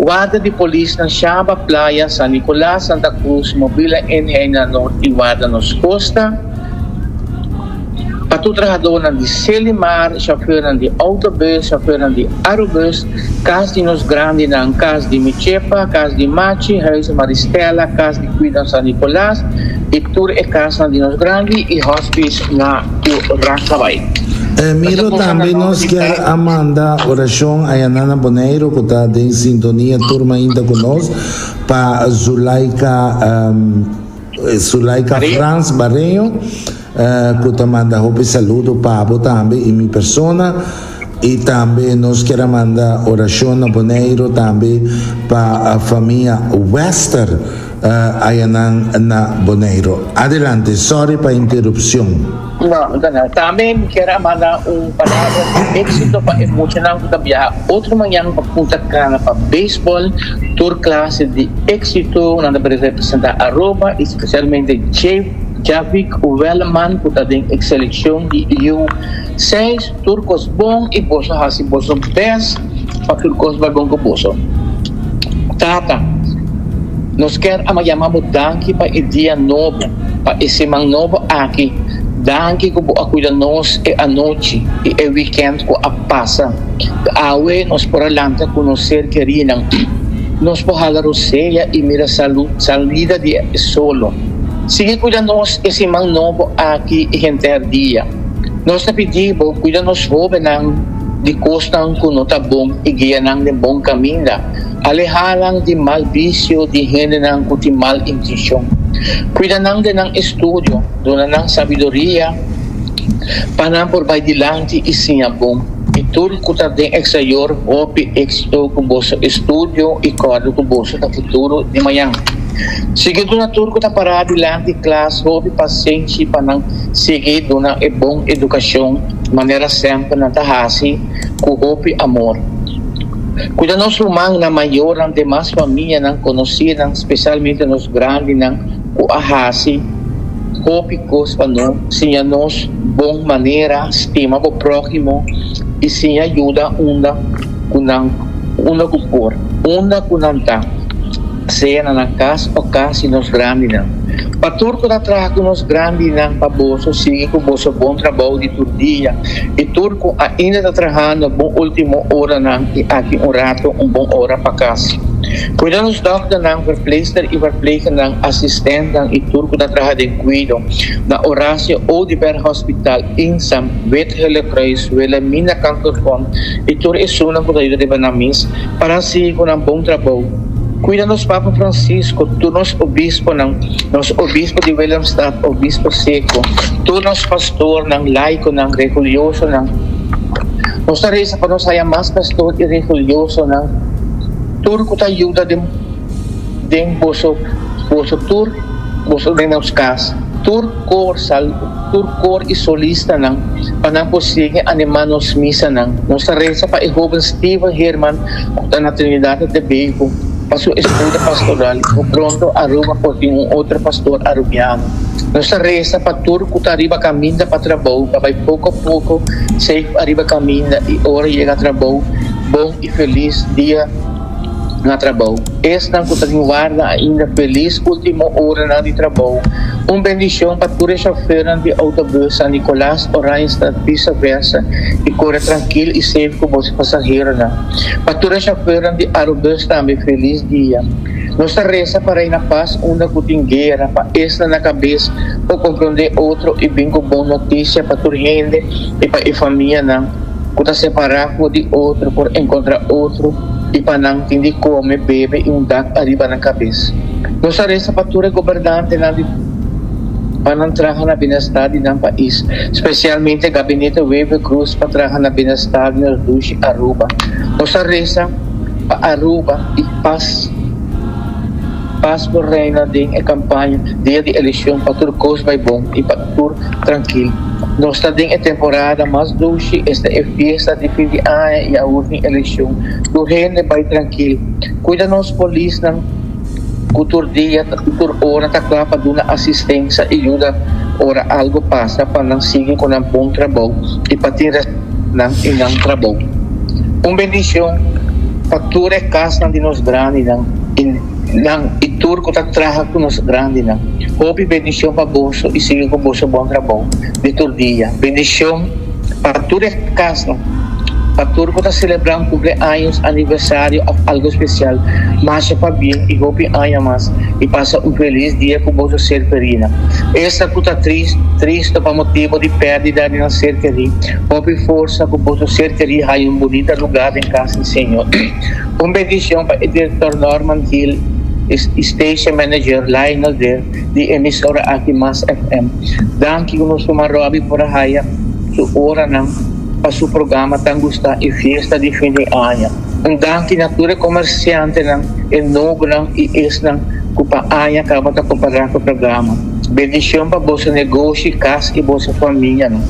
Warda di Polis na Shaba, Playa, San Nicolas, Santa Cruz, Mobile Eenheid na Noord i Warda Nos Costa. Pa tur trahadónan di Selimar, shofèrnan di autobus, shofèrnan di Arubus, kas di nos grandinan, kas di Michepa, kas di Machi, Huis Maristella, kas di Kuido San Nicolas i tur e kasnan di nos grandi i hospice na Curaçao. Miro tambe nos kier a manda orashon ayanan na Boneiru ku ta den sintonia tur mainta ku nos pa Zulaika. Zulaika Frans Bareño cu ta manda hopi saludo pa bo tambe y mi persona y tambe nos kier a manda oracion na Boneiro tambe pa famia Wester ayanan na Boneiro. Adelante, sorry pa interupcion. No, no ta nada. Tambe mi kier a manda un palabra di exito pa e muchanan cu ta biaha otro mañan pa Punta Cana pa baseball. Tur clase di exito, nan ta por representa Aruba y specialmente Javik Welleman cu ta den e seleccion di U6. Tur cos bon y boso haci boso best pa tur cos bay bon cu boso. Tata, nos kier ama yama bo danki pa e dia nobo, pa e siman nobo aki. Danki cu bo a cuida nos e anochi y e weekend cu a pasa. Awe nos por a lanta cu nos ser kerinan. Nos por hala rosea y mira salida di e solo. Sigui cuida nos e siman nobo aki y henter dia. Nos ta pidi bo cuida nos hobennan di cosnan cu no ta bon y guia nan den bon caminda. Aleha nan di mal bicio di hendenan cu tin mal intencion. Cuida nan den nan estudio, duna nan sabiduria pa nan por bai dilanti y siña bon. Y tur cu ta den exterior hopi exito cu boso estudio y corda cu boso ta futuro di mañan. Sigui duna tur cu ta para dilanti klas hopi pasenshi pa nan sigui duna e bon educacion manera semper nan ta haci cu hopi amor. Cuida nos rumannan, mayornan, demas famianan, conocinan, specialmente nos grandinan cu a haci hopi cos pa nos, siña nos bon manera, stima bo prohimo y siña yuda unda cu nan unda cu por, unda cu nan ta, sea na nan cas o cas di nos grandinan. Pa tur ku ta traha ku nos grandinan pa boso sigui ku boso bon trabou di tur dia i tur ku ainda ta trahando bon ultimo oranan i aki un rato un bon ora pa kas. Kuida nos dòkternan, verpleegster i verplegernan, asistentnan i tur ku ta traha den kuido na Horacio Oduber Hospital, Insam, Wit Gele Kruis, Wilhelmina Kankerfond i tur esunnan ku ta yuda riba nan mes pa nan sigui ku nan bon trabou. Kuida nos Papa Francisco, tur nos obisponan, nos obispo di Willemstad, Obispo Seco, tur nos pastornan, laikonan, religiosonan. Nos ta resa pa nos haya mas pastor i religiosonan, tur ku ta yuda den den boso boso tur boso den nos kas, tur kor sal tur kor i solistanan pa nan por sigui animá nos misanan. Nos ta resa pa e hoben Steven Herman ku ta na Trinidad y Tobago pa su estudio pastoral i ku pronto Aruba por tin un otro pastor arubiano. Nos ta resa pa tur ku ta riba kaminda pa trabou pa bai poko poko safe ariba kaminda i ora yega trabou bon i felis dia na trabou. Esnan ku ta tin warda ainda felis ultimo oranan di trabou. Un bendishon pa tur e shòfernan di outobus San Nicolas, Oranjestad, visa versa i kore trankil i safe ku boso pasaheronan. Pa tur e shòfernan di Arubus tambe felis dia. Nos ta resa pa reina pas unda ku tin guera, pa esnan na kabes por komprondé otro i bin ku bon notisia pa tur hende i pa e famianan. Ku ta separá for di otro por enkontrá otro i pa nan tin di kome, bebe i un dak ariba nan kabes. Nos ta resa pa tur e gobernantenan di pa nan traha na bienestar di nan pais, spesialmente Gabinete Wever-Croes pa traha na bienestar di nos dushi Aruba. Nos ta resa pa Aruba i pas pas por reina den e kampaña dia di elekshon pa tur kos bai bon i pa tur trankil. Nos ta den e temporada mas dushi, esta e fiesta di fin di aña i awor tin elekshon. Tur hende bai trankil. Kuida nos polisnan ku tur dia i tur ora ta kla pa duna asistensia i yuda ora algu pasa pa nan sigui ku nan bon trabou i pa tin nan i nan trabou. Un bendishon pa tur e kasnan di nos grandinan i. Nan i tur ku ta traha ku nos grandinan. Hopi bendishon pa boso i sigui ku boso bon trabou di tur dia. Bendishon pa tur e kasnan, pa tur ku ta selebrá un kumpleaños, aniversario òf algu spesial. Masha pabien i hopi aña mas i pasa un felis dia ku boso ser kerinan. Esta ku ta tristo pa motibu di pèrdida di nan ser kerí, hopi forsa ku boso ser kerí haña un bunita lugá den kas di Señor. Un bendicion pa e director Norman Hill y station manager Lionel Deer di emisora aki Mas FM. Danki cu nos ruman Robbie por a haya su oranan pa su programa tan gusta y fiesta di fin di aña. Un danki na tur e comerciantenan, e nobonan y esnan cu pa aña caba ta compara cu e programa. Bendicion pa boso negoshi, cas y boso famianan.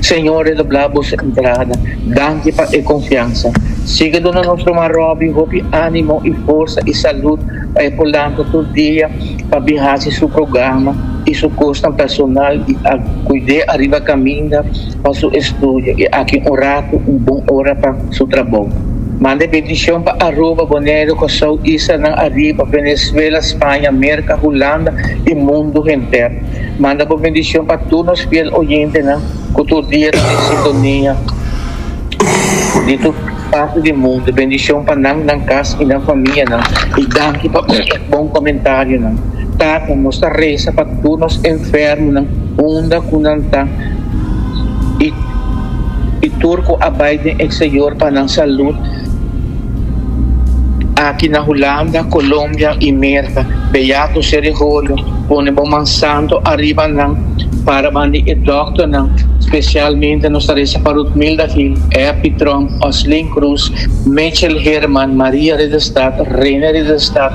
Señor redobla boso entrada. Danki pa e konfiansa. Sigui duna nos ruman Robby hopi animo i forsa i salud pa e por lanta tur dia pa bin hasi su programa i su kosnan personal i a kuid'é ariba kaminda pa su estudio i aki un ratu un bon ora pa su trabou. Manda e bendishon pa Aruba, Boneiru, Kòrsou, islanan ariba, Venezuela, Spaña, Merka, Hulanda i mundu henter. Manda bo bendishon pa tur nos fiel oyentenan. Ku tur dia ta den sintonia di tur parti di mundu. Bendishon pa nan, nan kas i nan famianan. I danki pa e bon komentarionan. Tata, nos ta resa pa tur nos enfermonan unda ku nan ta i i tur ku a bai den eksterior pa nan salud aki na Hulanda, Colombia i Merka. Beato Seregorio, pone bo man santo ariba nan. Para banda di e dòkternan, spesialmente nos ta resa pa Ruthmilda Gil, Eppie Tromp, Oslin Cruz, Mitchell Herman, Maria Ridderstad, Rene Ridderstad,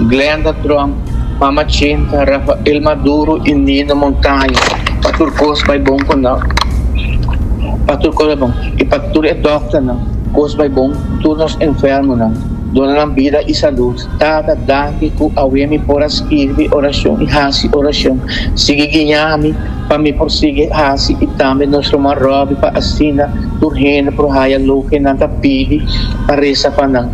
Glenda Tromp, Mama Chinta, Rafael Maduro i Nino Montaño pa tur kos bai bon ku nan, pa tur kos bai bon i pa tur e dòkternan kos bai bon, tur nos enfermonan duna nan bida i salud. Tata, danki ku awe mi por a skirbi orashon i hasi orashon. Sigui guiña mi pa mi por sigui hasi i tambe nos ruman Robby pa asina tur hende por haya loke nan ta pidi pa resa pa nan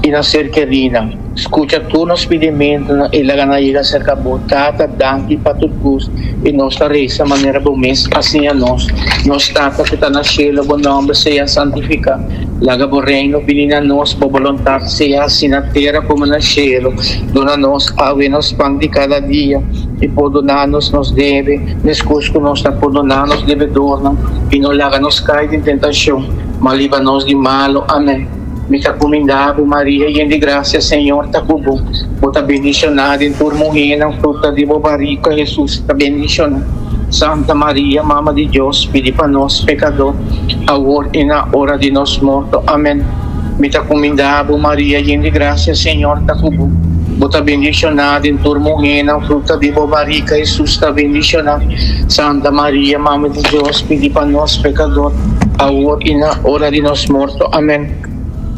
i nan ser kerinan. Skucha tur nos pidimentunan i laga nan yega serka bo. Tata, danki pa tur kos i nos ta resa manera bo mes a siña nos. Nos Tata ku ta na shelu, bo nòmber sea santifiká. Laga bo Reino bini na nos, bo boluntat sea hasi na tera komo na shelu. Duna nos awe nos pan di kada dia, i pordoná nos nos debe, meskos ku nos ta pordoná nos debedornan. I no laga nos kai den tentashon, ma libra nos di malu. Amèn. Mi ta kumindá bo, Maria, yen di grasia, Señor ta ku bo. Bo ta bendishoná den tur muhénan, fruta di bo barika, Hesus, ta bendishoná. Santa Maria, Mama di Dios, pidi pa nos pekadó, awor i na ora di nos morto. Amèn. Mi ta kumindá bo, Maria, yen di grasia, Señor ta ku bo. Bo ta bendishoná den tur muhénan, fruta di bo barika, Hesus, ta bendishoná. Santa Maria, Mama di Dios, pidi pa nos pekadó, awor i na ora di nos morto. Amèn.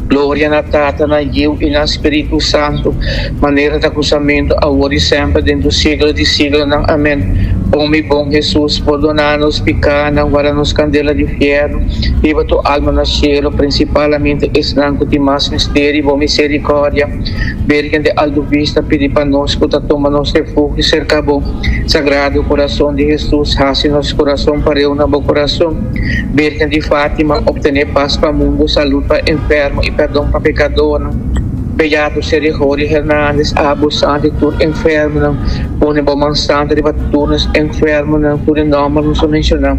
Gloria na Tata, na Yiu i na Spiritu Santu, manera ta kusamentu, awor i semper, den tur siglo di siglonan. Amèn. O mi bon Hesus, pordona nos pikánan, warda nos kandela di fièrnu, hiba tur alma na shelu, prinsipalmente esnan ku tin mas mester di bo miserikòrdia. Bírgen di Alto Vista, pidi pa nos ku ta tuma nos refugio serka bo. Sagrado Kurason di Hesus, hasi nos kurason pareu na bo kurason. Bírgen di Fátima, obtené pas pa mundu, salud pa enfermo i perdon pa pekadornan. Beato Serigori Hernandez, abo santu di tur enfermonan, pone bo man santu riba tur nos enfermonan ku den nòmber nos a menshoná,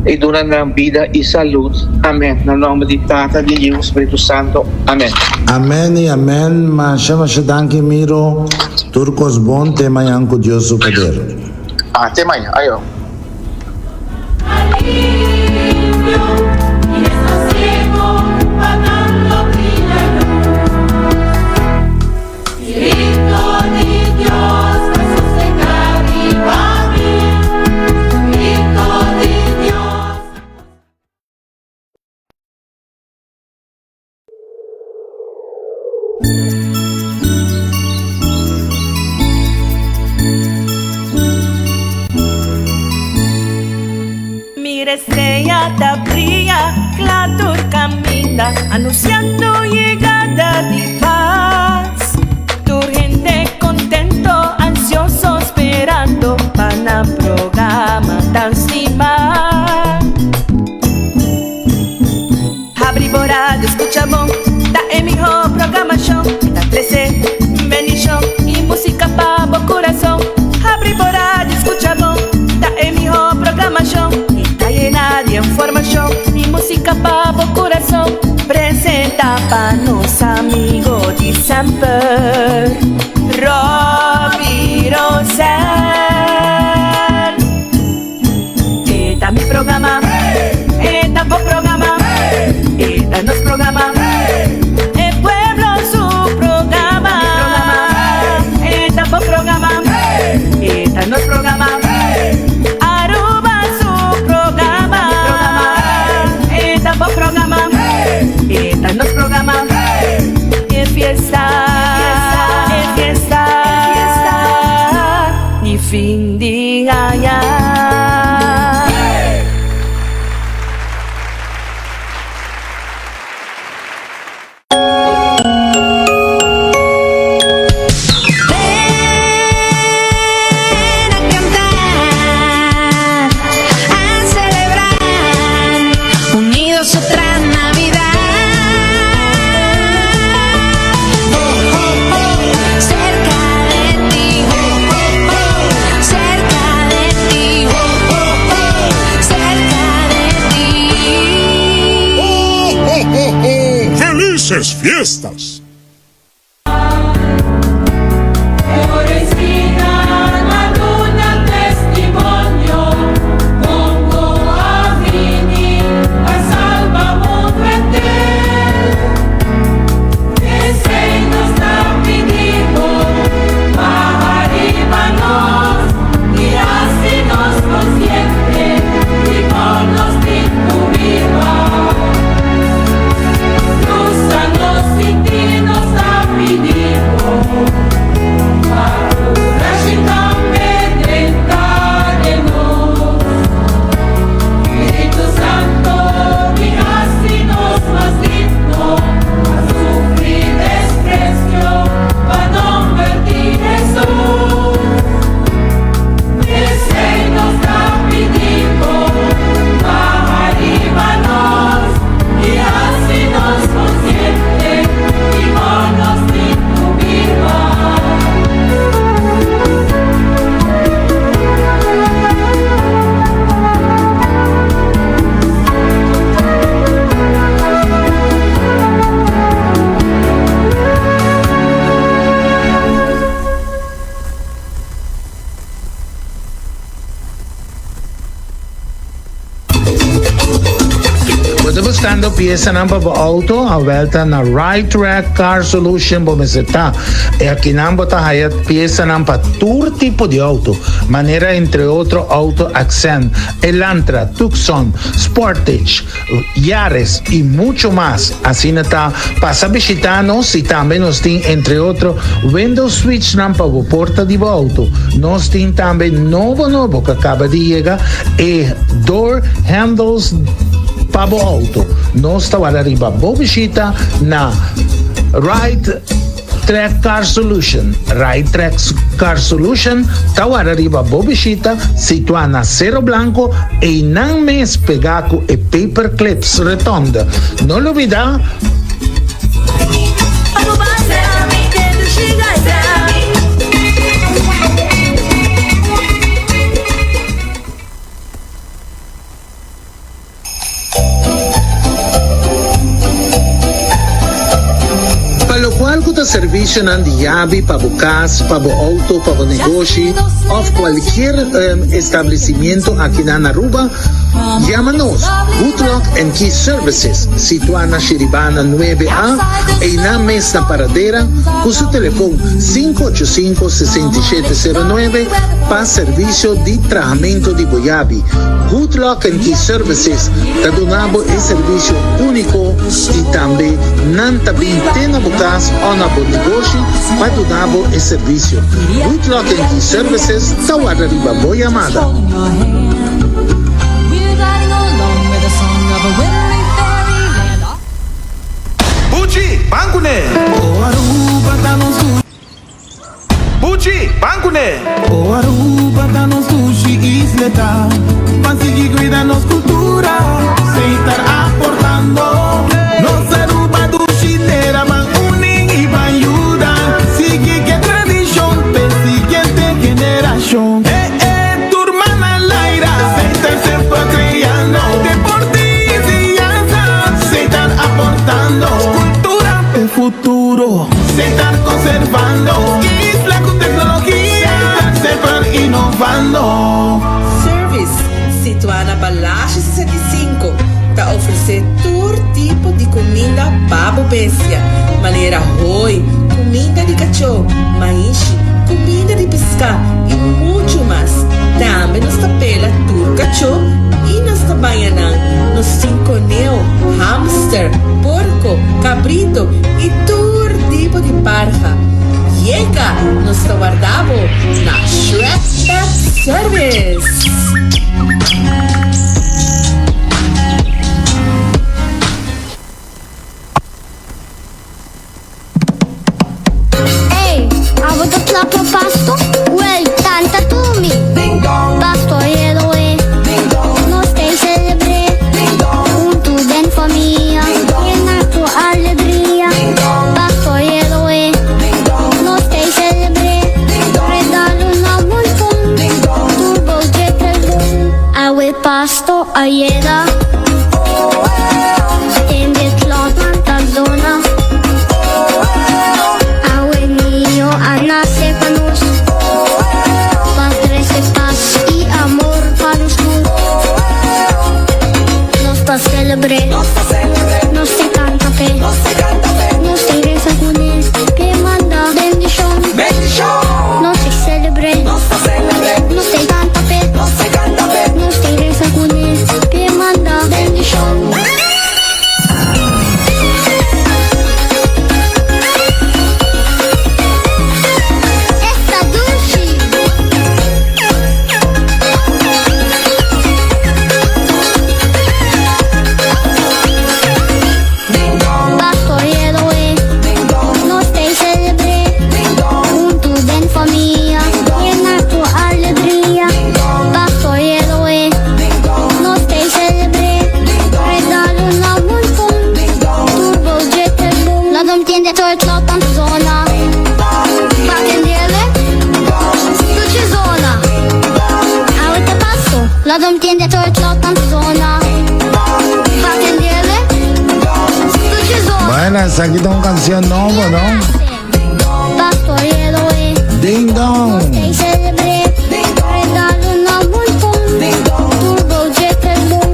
i duna nan bida i salud. Amèn. Na nòmber di Tata, di Yiu, Spiritu Santo. Amèn. Amèn i amèn. Masha masha danki Miro. Tur kos bon te mañan ku Dios su poder. Ah, te mañan. Ayo. Mira estrella ta bria, kla tur kaminda, anunciando yegada di paz. Tur hende contento, ansioso sperando pa nan programa tan stima. Habri bo radio, scucha bon, ta e miho programacion. Ta trece bendicion y musica pa bo curason. Habri bo radio, scucha bon, ta e miho programacion. Y ta yena di informacion y musica pa bo curason. Presenta pa nos amigo di semper, Robbie Rosell. E ta mi programa, e ta bo programa, e ta nos programa, e pueblo su programa. E ta bo programa, e ta nos programa, Aruba su programa. E ta bo programa, e ta nos programa, e fiesta, e fiesta, di fin di aña. Ven a cantar, a celebrar, unidos otra Navidad. Oh, oh, oh, cerca de ti, oh, oh, oh, cerca de ti, oh, oh, oh, cerca de ti. ¡Oh, oh, oh, oh! ¡Felices fiestas! Bo ta buscando piesanan pa bo auto? Awel ta na Right Track Car Solution bo mester ta. E akinan bo ta haya piesanan pa tur tipo di auto, manera entre otro auto Accent, Elantra, Tucson, Sportage, Yaris y mucho mas. Asina ta, pasa bishita nos y tambe nos tin entre otro window switchnan pa bo porta di bo auto. Nos tin tambe nobo nobo cu a caba di yega e door handles pa bo auto. Nos ta wara riba bo bishita na Right Track Car Solution. Right Track Car Solution ta wara riba bo bishita situá na Cerro Blanco einan mes pegá ku e Paper Clips Rotonde. No lubidá. Pa lokual ku ta servisionan di yabi pa bo kas, pa bo outo, pa bo negoshi òf kualkier establecimiento akinan na Aruba, yama nos, Good Lock and Key Services, situá na Shiribana nuebe A, einan mes na Paradera, ku su telefon 585 6709 pa servisio di trahamento di bo yabi. Good Luck and Key Services ta duna bo e servisio úniko i tambe nan ta bin te na bo kas o na bo negoshi pa duna bo e servisio. Good Luck and Key Services ta warda riba bo yamada. Buchi, ban kuné! Buchi, ban kuné! O Aruba ta nos dushi isleta, Ban sigui cuida nos cultura, Seitar aportando. Nos Aruba dushi tera, Ban uni y ban yuda, Sigui ke tradicion p'e siguiente generacion. Eh eh, tur man al aire, Seitar semper creando, Deporte y enseñanza, Seitar aportando, Cultura p'e futuro. Setar conservando Isla cu tecnologia Semper innovando. Service, situá na Balashi 65, ta ofresé tur tipo di kuminda pa bo bestia, manera hoi, kuminda di kachó, maishi, kuminda di piská i muchu mas. Tambe nos ta pela tur kachó i nos ta baña nan. Nos tin koneu, hamster, porko, kabrito i tur tipo di parha. Yega, nos ta warda bo na Shrek Pet Service! Ey, abo ta kla pa pasto? Wel, tanta tumi! Pasto heroe, nos ta celebr'é huntu den famia, yena ku alegria. Pasto heroe, nos ta celebr'é, regalo na monton, tur bo dje bon. Awe pasto a yega. Den e kloknan ta zona. Awe niño a nase pa nos, pa trese pas i amor pa nos tur. Nos ta selebr'é, nos ta kanta p'e, nos ta resa kuné p'e manda bendishon. Nos ta selebr'é, nos ta kanta p'e, nos ta resa kuné p'e manda bendishon. Esta dushi! Pastor Heroe, nos ta celebr'é huntu den famia, yena ku alegria. Pastor Heroe, nos ta celebr'é, regalo na monton, tur bo dje ta bon. Laat hem tiende tur klap aan zona. Bakendele, dushi zona. Awe ta paso, laat hem tiende tur klap aan zona. Bakendele, dushi zona. Bueno, esaki ta un cancion nobo, no? Pastor Heroe, Ding dong. nos ta celebr'é, regalo na monton, tur bo dje ta bon.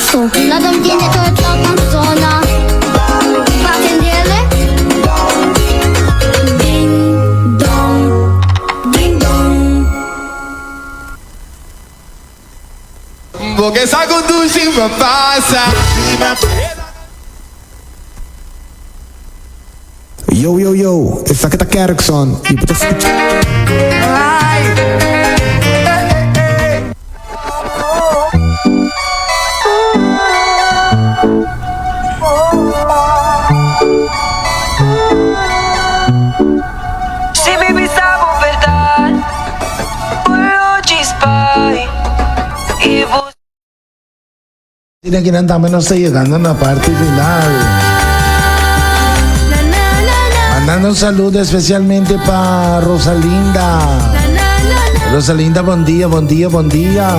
Pasto, laga mi tende tur kloknan sona. Pa tendele? Ding dong, ding dong. Bo ke sa ku dushi pa pasa. Yo yo yo, esaki ta Kerkson y bo ta scucha. Si mi bisa bo verdad, bo lo djis bai y bo. Asina ki nan tambe nos ta yegando na parti final. Mandando un saludo especialmente pa Rosalinda. Rosalinda, bon dia, bon dia, bon dia.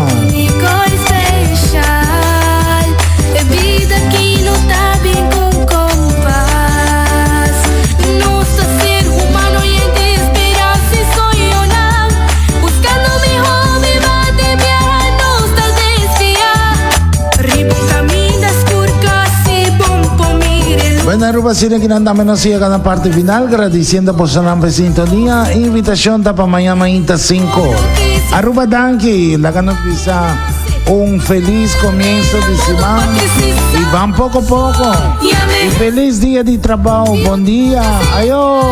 Bueno, Aruba, asina ki nan tambe nos yega na parti final, gradiciendo boso nan pa sintonia. Invitacion ta pa mañana mainta 5. Aruba, danki. Laga nos bisa un feliz comienzo di siman. Y van poco poco. Y feliz dia di trabajo. Bon dia. Ayo.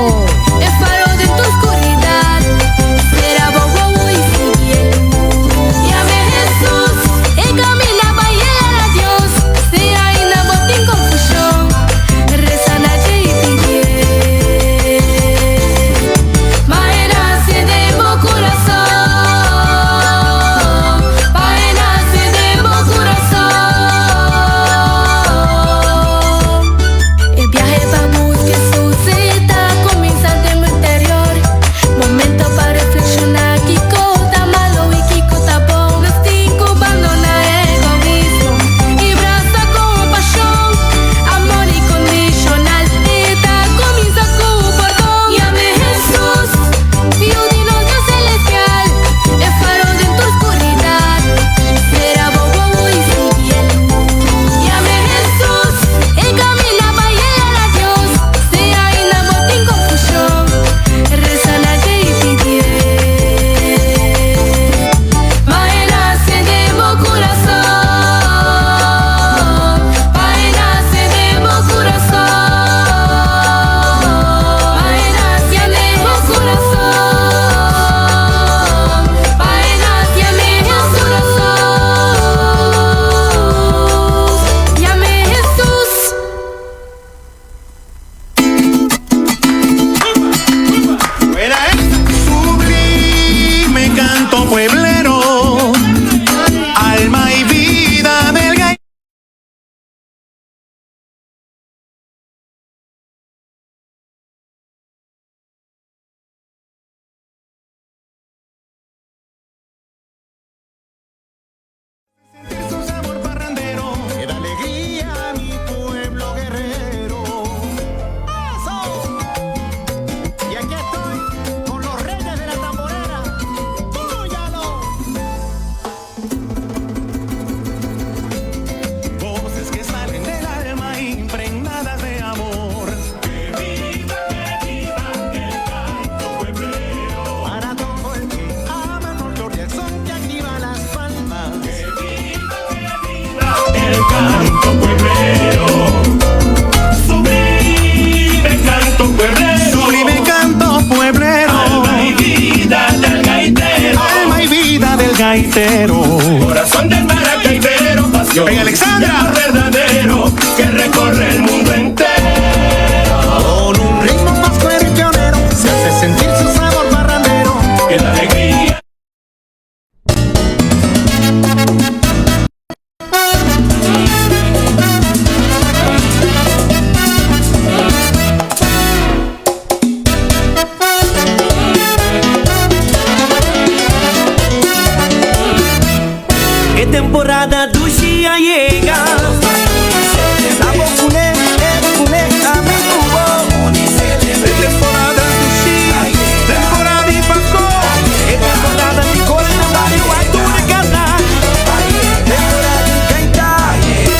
Sublime canto pueblero, alma y vida del gaitero. Que da alegría a mi pueblo guerrero. ¡Eso! Y aquí estoy con los reyes de la tamborera. ¡Púyalo! Voces que salen del alma impregnadas de amor. Que viva, que viva el canto pueblero. Para todo el que ama el folclore y el son que activa las palmas. Que viva, que viva el canto pueblero. Sublime canto pueblero. Sublime canto pueblero. Alma y vida del gaitero. Alma y vida del gaitero. Corazón del maracaibero, pasión. Venga, Alexandra. y amor verdadero que recorre el mundo entero. Con un ritmo pascuero y pionero se hace sentir su sabor parrandero. Que la alegría. E temporada dushi a yega. Abo cune, e cune, ami cu bo. E temporada dushi, temporada di Pasco. E temporada di cor na bario, tur canta. Temporada di canta.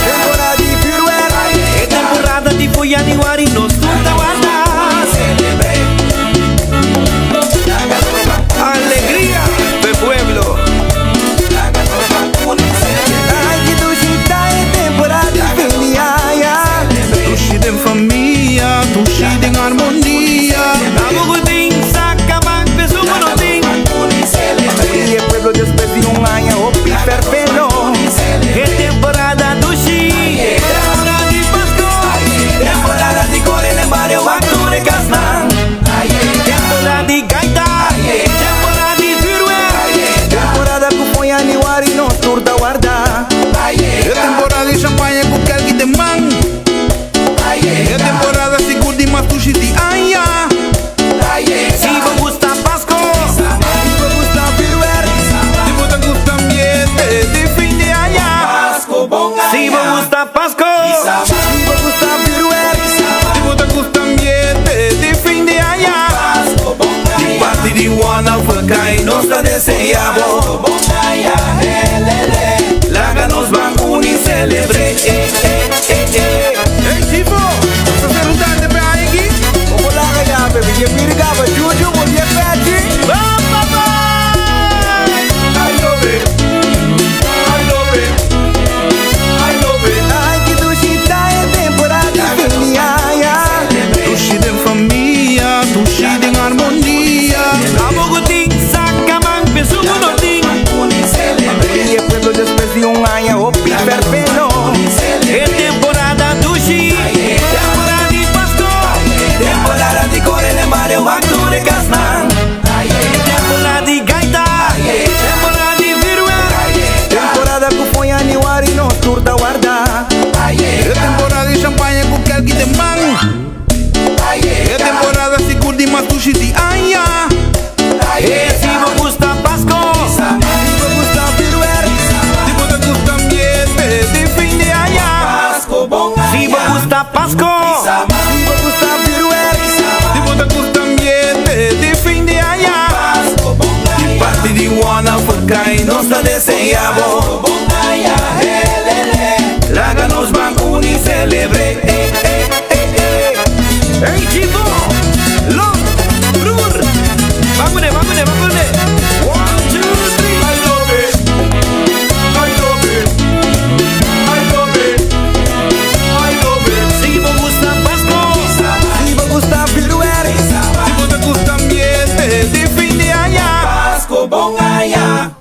ta desea bo Bon aña, helele Laga nos ban uni celebre eh, eh, eh, eh. Hey Chivo, ta ser un tante pe aiki? Como laga ya, baby, je mira gaba, Juju, bon dia Pachi. I love it, I love it, I love it. Ai, que dushi ta e temporada di fin di aña. Dushi den famia, dushi den harmonia. Abo cu tin, saca man, penso cu no tin. Y e pueblo despues di un aña, hopi ferfelo. E temporada dushi, temporada di Pasco, temporada di core den bario, acto de casnan. Temporada di gaita, temporada di vuurwerk. Temporada cu fo'i januari nos tur ta warda. E temporada di champagne cu kelki den man. E temporada sigur di mas dushi di aña. E si bo gusta Pasco, si bo gusta vuurwerk, si bo gusta ambiente di fin di aña. Pasco bon Si bo gusta Pasco, si bo gusta vuurwerk, si bo gusta ambiente di fin di aña. Di parti di One of a Kind, nos ta desea bo Bon aña, helele. Laga nos ban uni celebre eh, eh, eh, eh. Hey Chico, Long, Broer, Vamos, vamos, vamos. One, two, three. I love it, I love it, I love it, I love it. Si bo gusta Pasco, si bo gusta vuurwerk, si bo gusta ambiente di fin di aña. Pasco bon aña.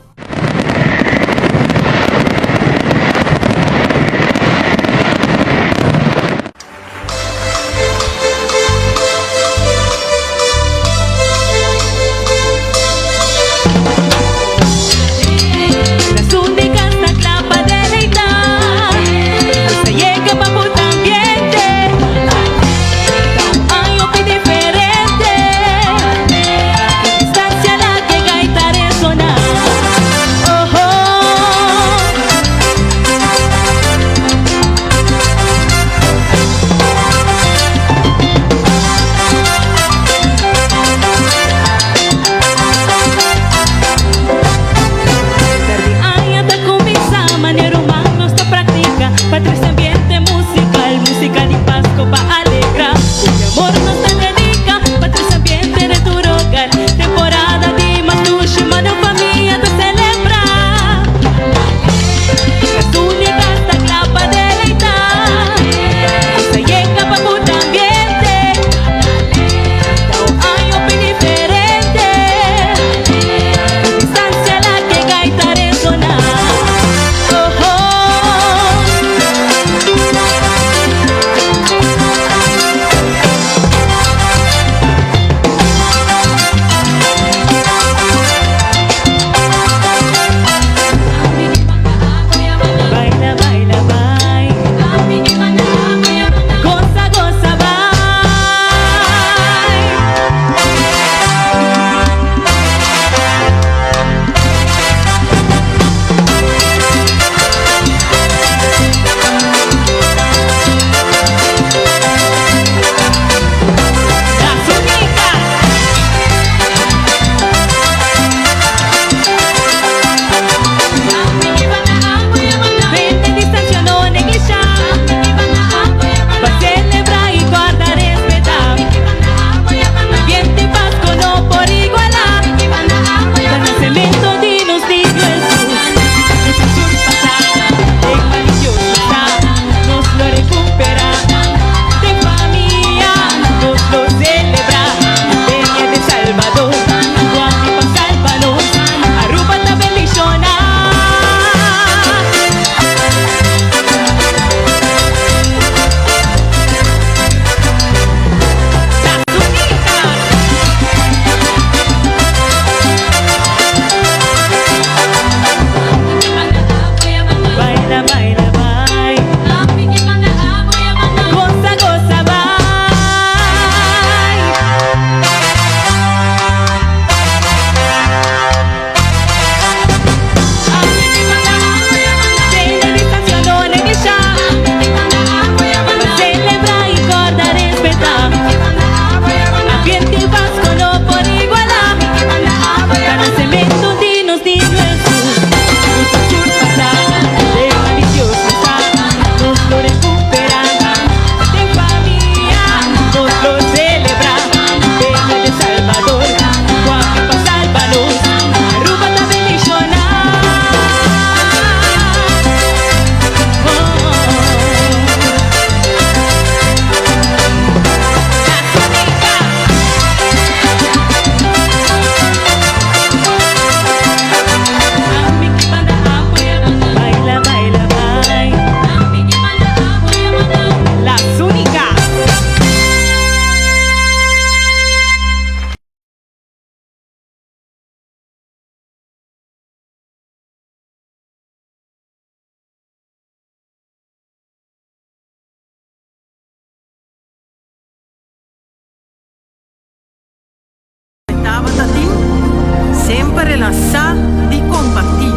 el a sa di kompartí.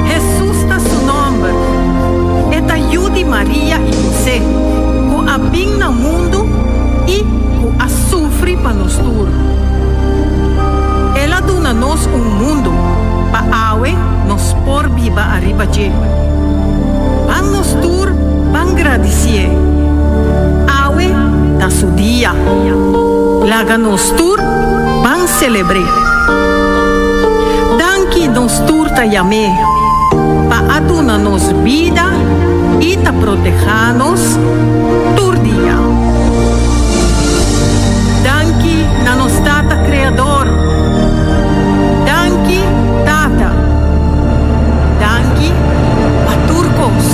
Hesus ta su nòmber. E ta yu di Maria i Hosé, ku a bin na mundu i ku a sufri pa nos tur. El a duna nos un mundu pa awe nos por biba ariba dje. Ban nos tur ban gradisié. Awe ta su dia. Laga nos tur ban selebr'é. Danki nos tur ta yam'é pa a duna nos bida i ta protehá nos tur dia. Danki na nos Tata Kreador. Danki Tata. Danki pa tur kos.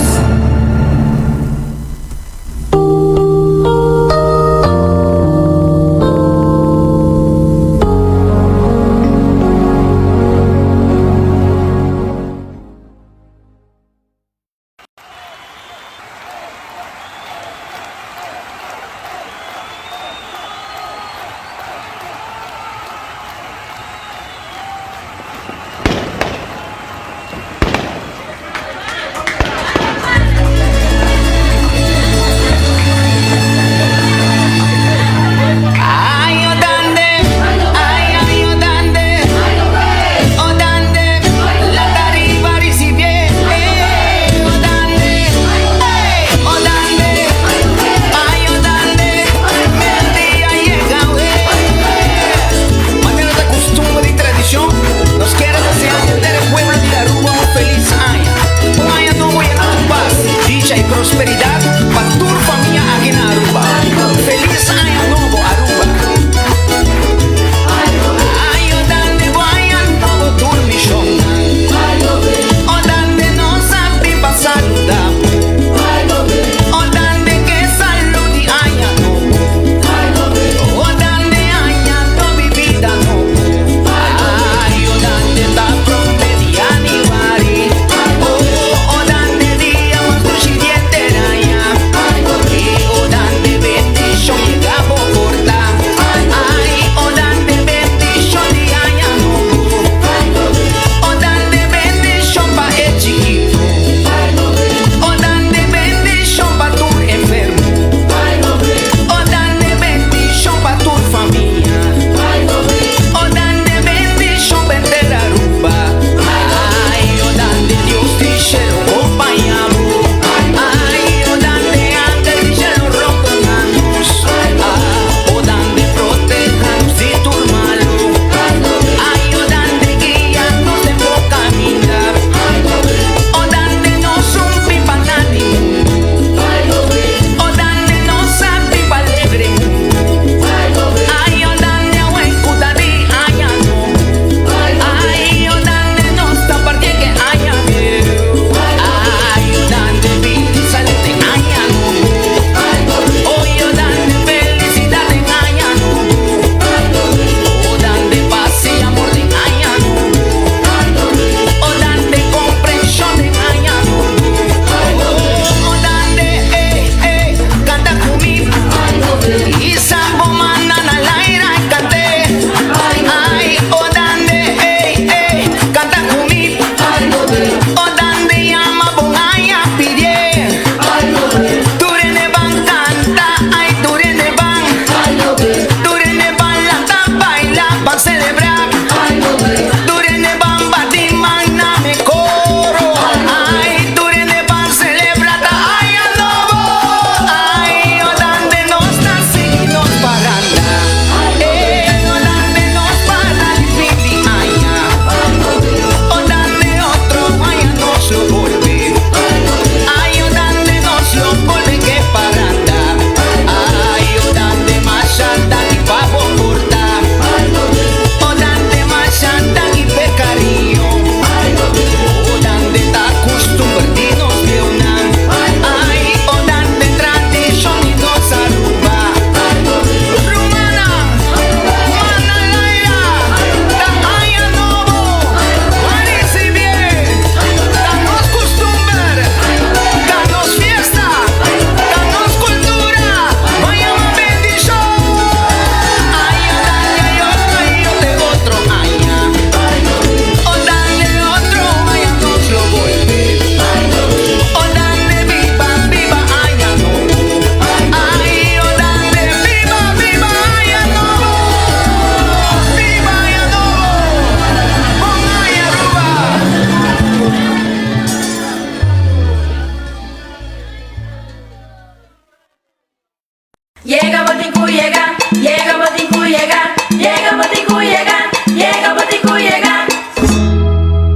Yega bo tin ku yega, yega bo tin ku yega, yega bo tin ku yega, yega bo tin ku yega.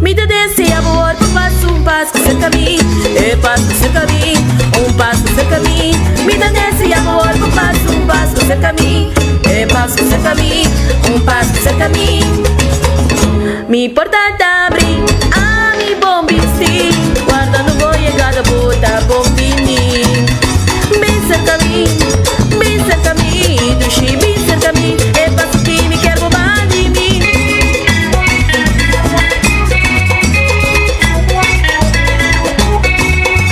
Mi ta desea bo wòrdu pa pas un pas ku serka mi, e pas ku serka mi, un pas ku serka mi. Mi ta desea bo wòrdu pa pas un pas ku serka mi, e pas ku serka mi, un pas ku serka mi. Mi porta ta abri, ami bon bisti, wardando bo yegada bo ta bon bini. Bin serka mi, bin serka mi, dushi bin serka mi, e paso ki mi kier bo ban di mi.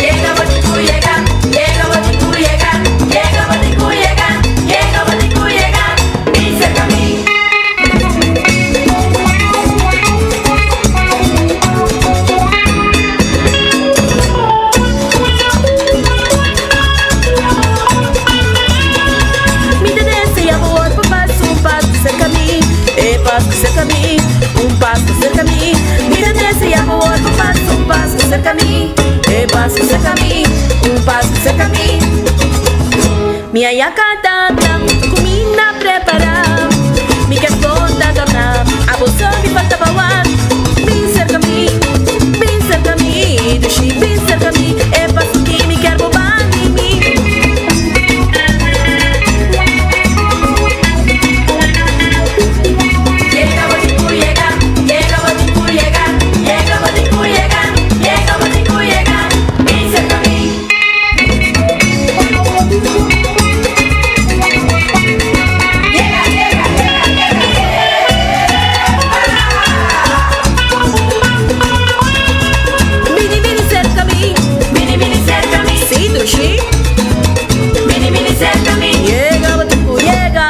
Yega bo tin ku yega, yega bo tin ku yega, yega bo tin ku yega, yega bo tin ku yega, bin serka mi. Mi ta desea bo wòrdu pa pas un pas serka mi, e pas serka mi, un pas serka mi. Mi ta desea bo wòrdu pa pas un pas serka mi, e pas serka mi, un pas serka mi. Mi a yaka tata kuminda prepará, mi ke konta dòrná, abo so mi falta pa wak. Bin serka mi, bin serka mi, dushi bin serka mi, e paso ki mi kier bo ban di mi. Yega bo tin ku yega, yega bo tin ku yega, yega bo tin ku yega, yega bo tin ku yega, bin serka mi. Bini bini serka mi, bini bini serka mi, si dushi. Bini bini serka mi, yega bo tin ku yega.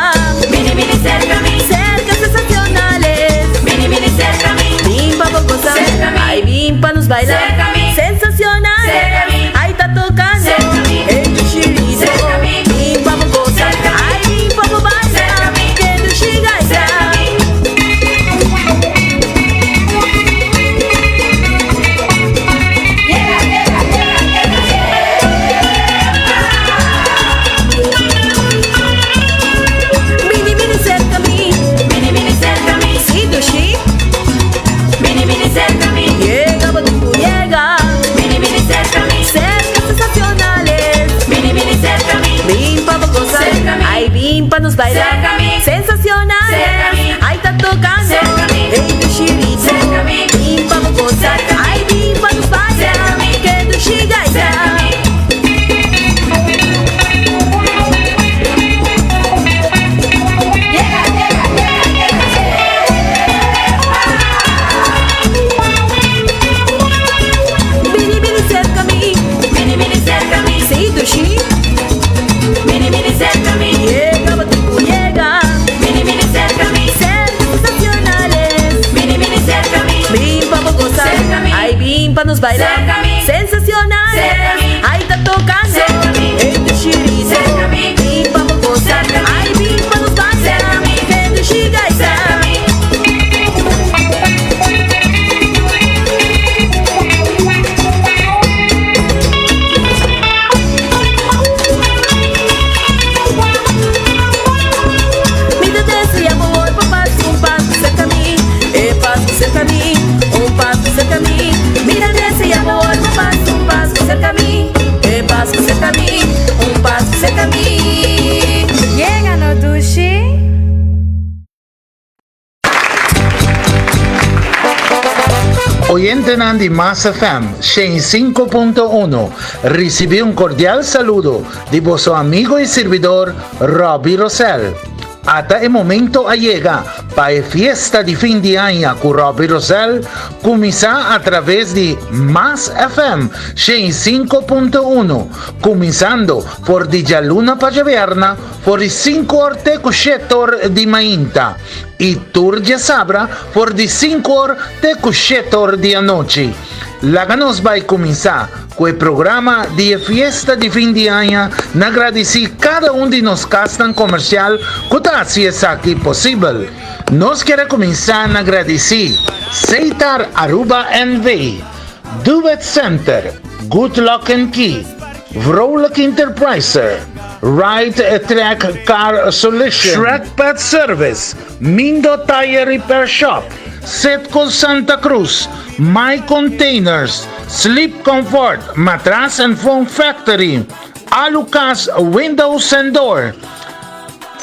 Bini bini serka mi, serka sensacionales. Bini bini serka mi, bin pa bo gosa. Serka mi, ay bin pa nos baila. Serka mi, sensacionales. Serka mi, ay ta tocando. Serka mi, e dushi ritmo. Serka mi, bin pa bo gosa. Serka mi, ay bin pa bo baila. Serka mi, ke dushi gaita. Serka mi. Bini bini serka mi, bini bini serka mi, si dushi. Bini bini serka mi, yega bo tin ku yega. Bini bini serka mi, serka sensacionales. Bini bini serka mi, bin pa bo gosa. Serka mi, ay bin pa nos baila. Serka mi, sensacionales. Serka mi, ay ta tocando. Serka mi, ey dushi ritmo. Serka mi, bin pa bo gosa. Serka mi, ay bin pa nos baila. Serka mi, ke dushi gaita. Serka mi. Bini bini serka mi, bini bini serka mi, si dushi. Bini bini serka mi, yega bo tin ku yega. Bini bini serka mi, serka sensacionales. Bini bini serka mi, bin pa bo gosa. Serka mi, ay bin pa nos baila. Serka mi, sensacionales. Serka mi, ay ta tocando. Serka mi, ey dushi ritmo. Serka mi, bin pa bo gosa. Serka mi, ay bin pa nos baila. Serka mi, ke dushi gaita. Serka mi. Mi ta desea bo wòrdu pa pas un pas serka mi, e pas serka mi, un pas serka mi. Mi ta desea bo wòrdu pa pas un pas serka mi, e pas serka mi, un pas serka mi. Yega no dushi. Oyentenan di Mas FM 105.1 ricibi un cordial saludo di boso amigo y servidor Robbie Rosell. Ata e momento a yega pa e fiesta di fin di aña cu Robbie Rosell cuminsa a traves di Mas FM 105.1 cuminsando for di djaluna pa djaberna for di 5 or te cu 7 or di mainta y tur djasabra for di 5 or te cu 7 or di anochi. Laga nos bai cuminsa cu e programa di e fiesta di fin di aña na gradici cada un di nos casnan comercial cu ta haci esaki posibel. Nos kier a cuminsa na gradici Seitar Aruba NV, Duet Center, Good Lock and Key, Vrolijk Enterpriser, Right Track Car Solution, Shrek Pet Service, Mindo Tire Repair Shop, Setco Santa Cruz, My Containers, Sleep Comfort, Matras and Foam Factory, Alucas Windows and Door,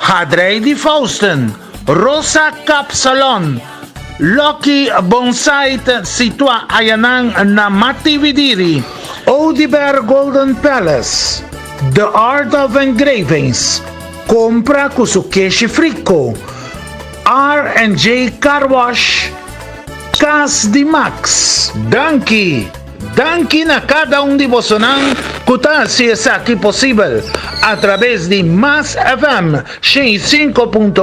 Hadrey di Fausten, Rosa Cap Salon, Lucky Bonsai situá ayanan na Matividiri, Oduber Golden Palace, The Art of Engravings, Compra cu su keshi frico, R&J Car Wash, Cas di Max. Danki! Danki na kada un di bosonan ku ta hasi esaki posibel atraves di Mas FM 105.1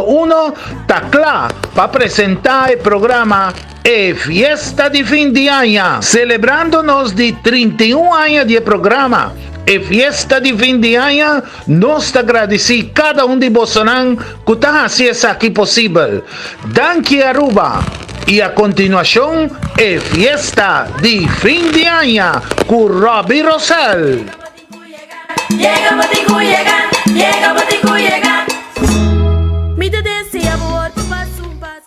ta kla pa presentá e programa E Fiesta di Fin di Aña. Selebrando nos di 31 aña di e programa E Fiesta di Fin di Aña, nos ta gradisí kada un di bosonan ku ta hasi esaki posibel. Danki Aruba! I a kontinuashon e fiesta di fin di aña ku Robbie Rosell. Yega bo tin ku yega, yega bo tin ku yega. Mi ta desea bo wòrdu pas un pas.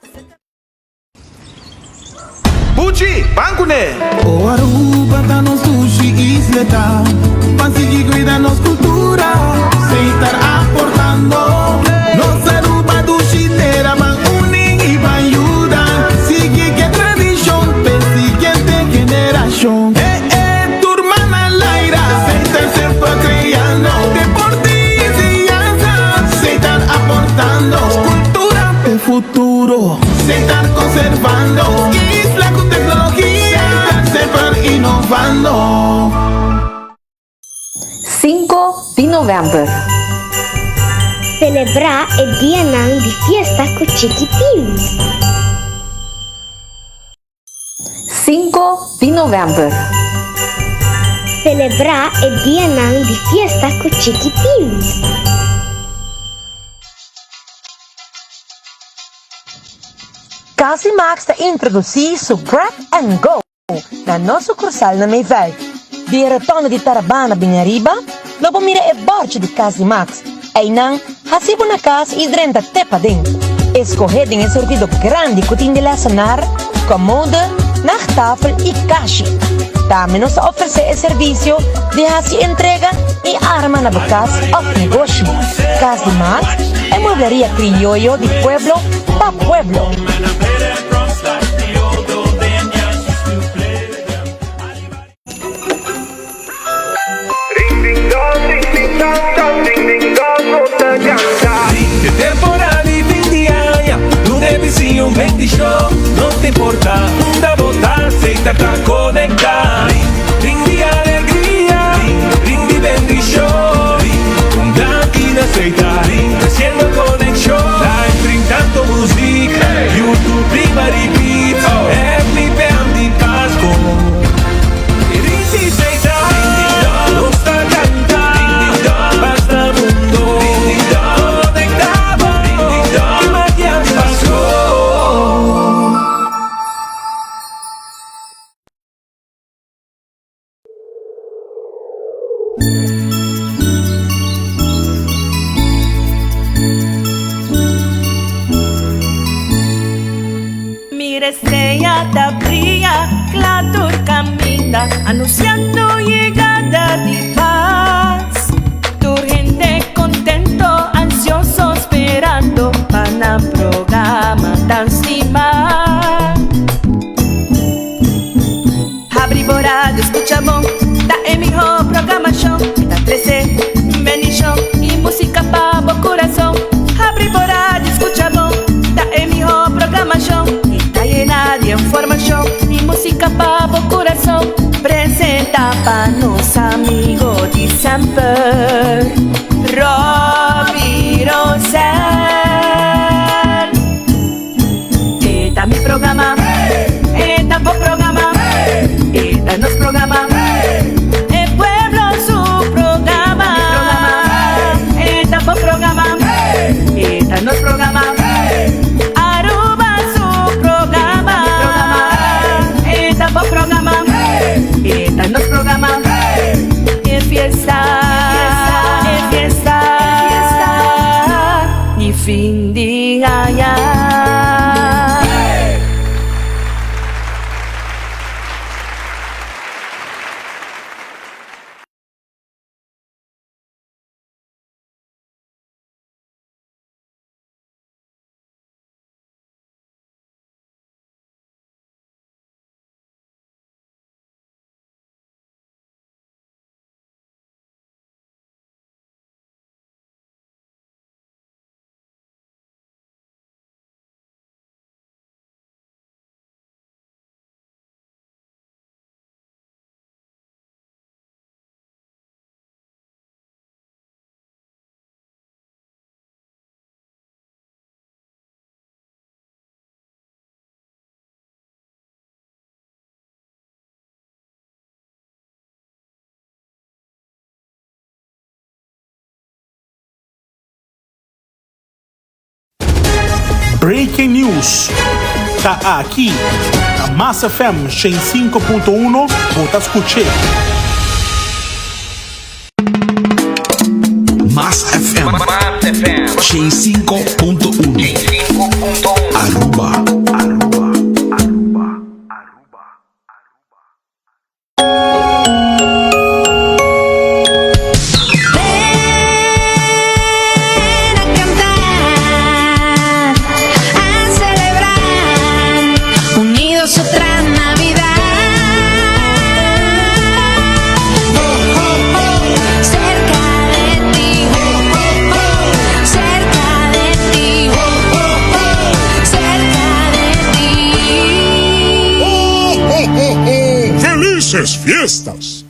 Buchi, ban kuné! O Aruba ta nos dushi isleta, Ban sigui cuida nos cultura, Setar aportando. Nos Aruba dushi tera, Ban uni y ban yuda, Sigui ke tradicion p'e siguiente generacion. Eh eh, tur man al aire, Setar semper creando, Deporte y enseñanza, Setar aportando. Cultura p'e futuro. Setar conservando isla cu tecnologia, Setar semper innovando. Cinco di november. Selebrá e dianan di fiesta ku chikitin. Cinco di november. Selebrá e dianan di fiesta ku chikitin. Casi Max ta introdusí su Grab and Go na nos sukursal na Meiveld. Di e rotonde di Tarabana bini ariba, lo bo mira e bòrchi di Casi Max. Einan, hasi bo na kas i drenta te paden. Eskohé den e surtido grandi ku tin di lesenar, komode, nachttafel i kashi. Tambe nos ta ofresé e servisio di hasi entrega i arma na bo kas òf negoshi. Kas di Max, e muebleria krioyo di pueblo pa pueblo. E temporada di fin di aña, un edición bendicion. No te importa unda bo ta, Setar ta conecta. Ring di alegria, ring di bendicion. Un danki na Setar, creciendo conexion. Live ring tanto muziek, YouTube riba repeat. FPM di Pasco. Ring di Setar, nos ta canta. Basta mundo, conectado. Ki magia di Pasco. Mira estrella ta bria, kla tur kaminda, anunciando yegada di pas. Tur hende contento, ansioso, sperando pa nan programa tan stima. Habri bo radio, scucha bon, ta e miho programacion. E ta trece bendicion y musica pa bo curason. Habri bo radio, scucha bon, ta e miho programacion. E ta yena di informacion y musica pa bo curason. Presenta pa nos amigo di semper, Robbie Rosell. E ta mi programa, e ta bo programa, e ta nos programa, e pueblo su programa. E ta bo programa, e ta nos programa, Aruba su programa. E ta bo programa, e ta nos programa, e fiesta. Breaking news ta aki na Mas FM 105.1 bo ta scuche. Mas FM. 105.1 Aruba. Ven a cantar, a celebrar, unidos otra Navidad. Cerca de ti, cerca de ti, cerca de ti. Felices fiestas!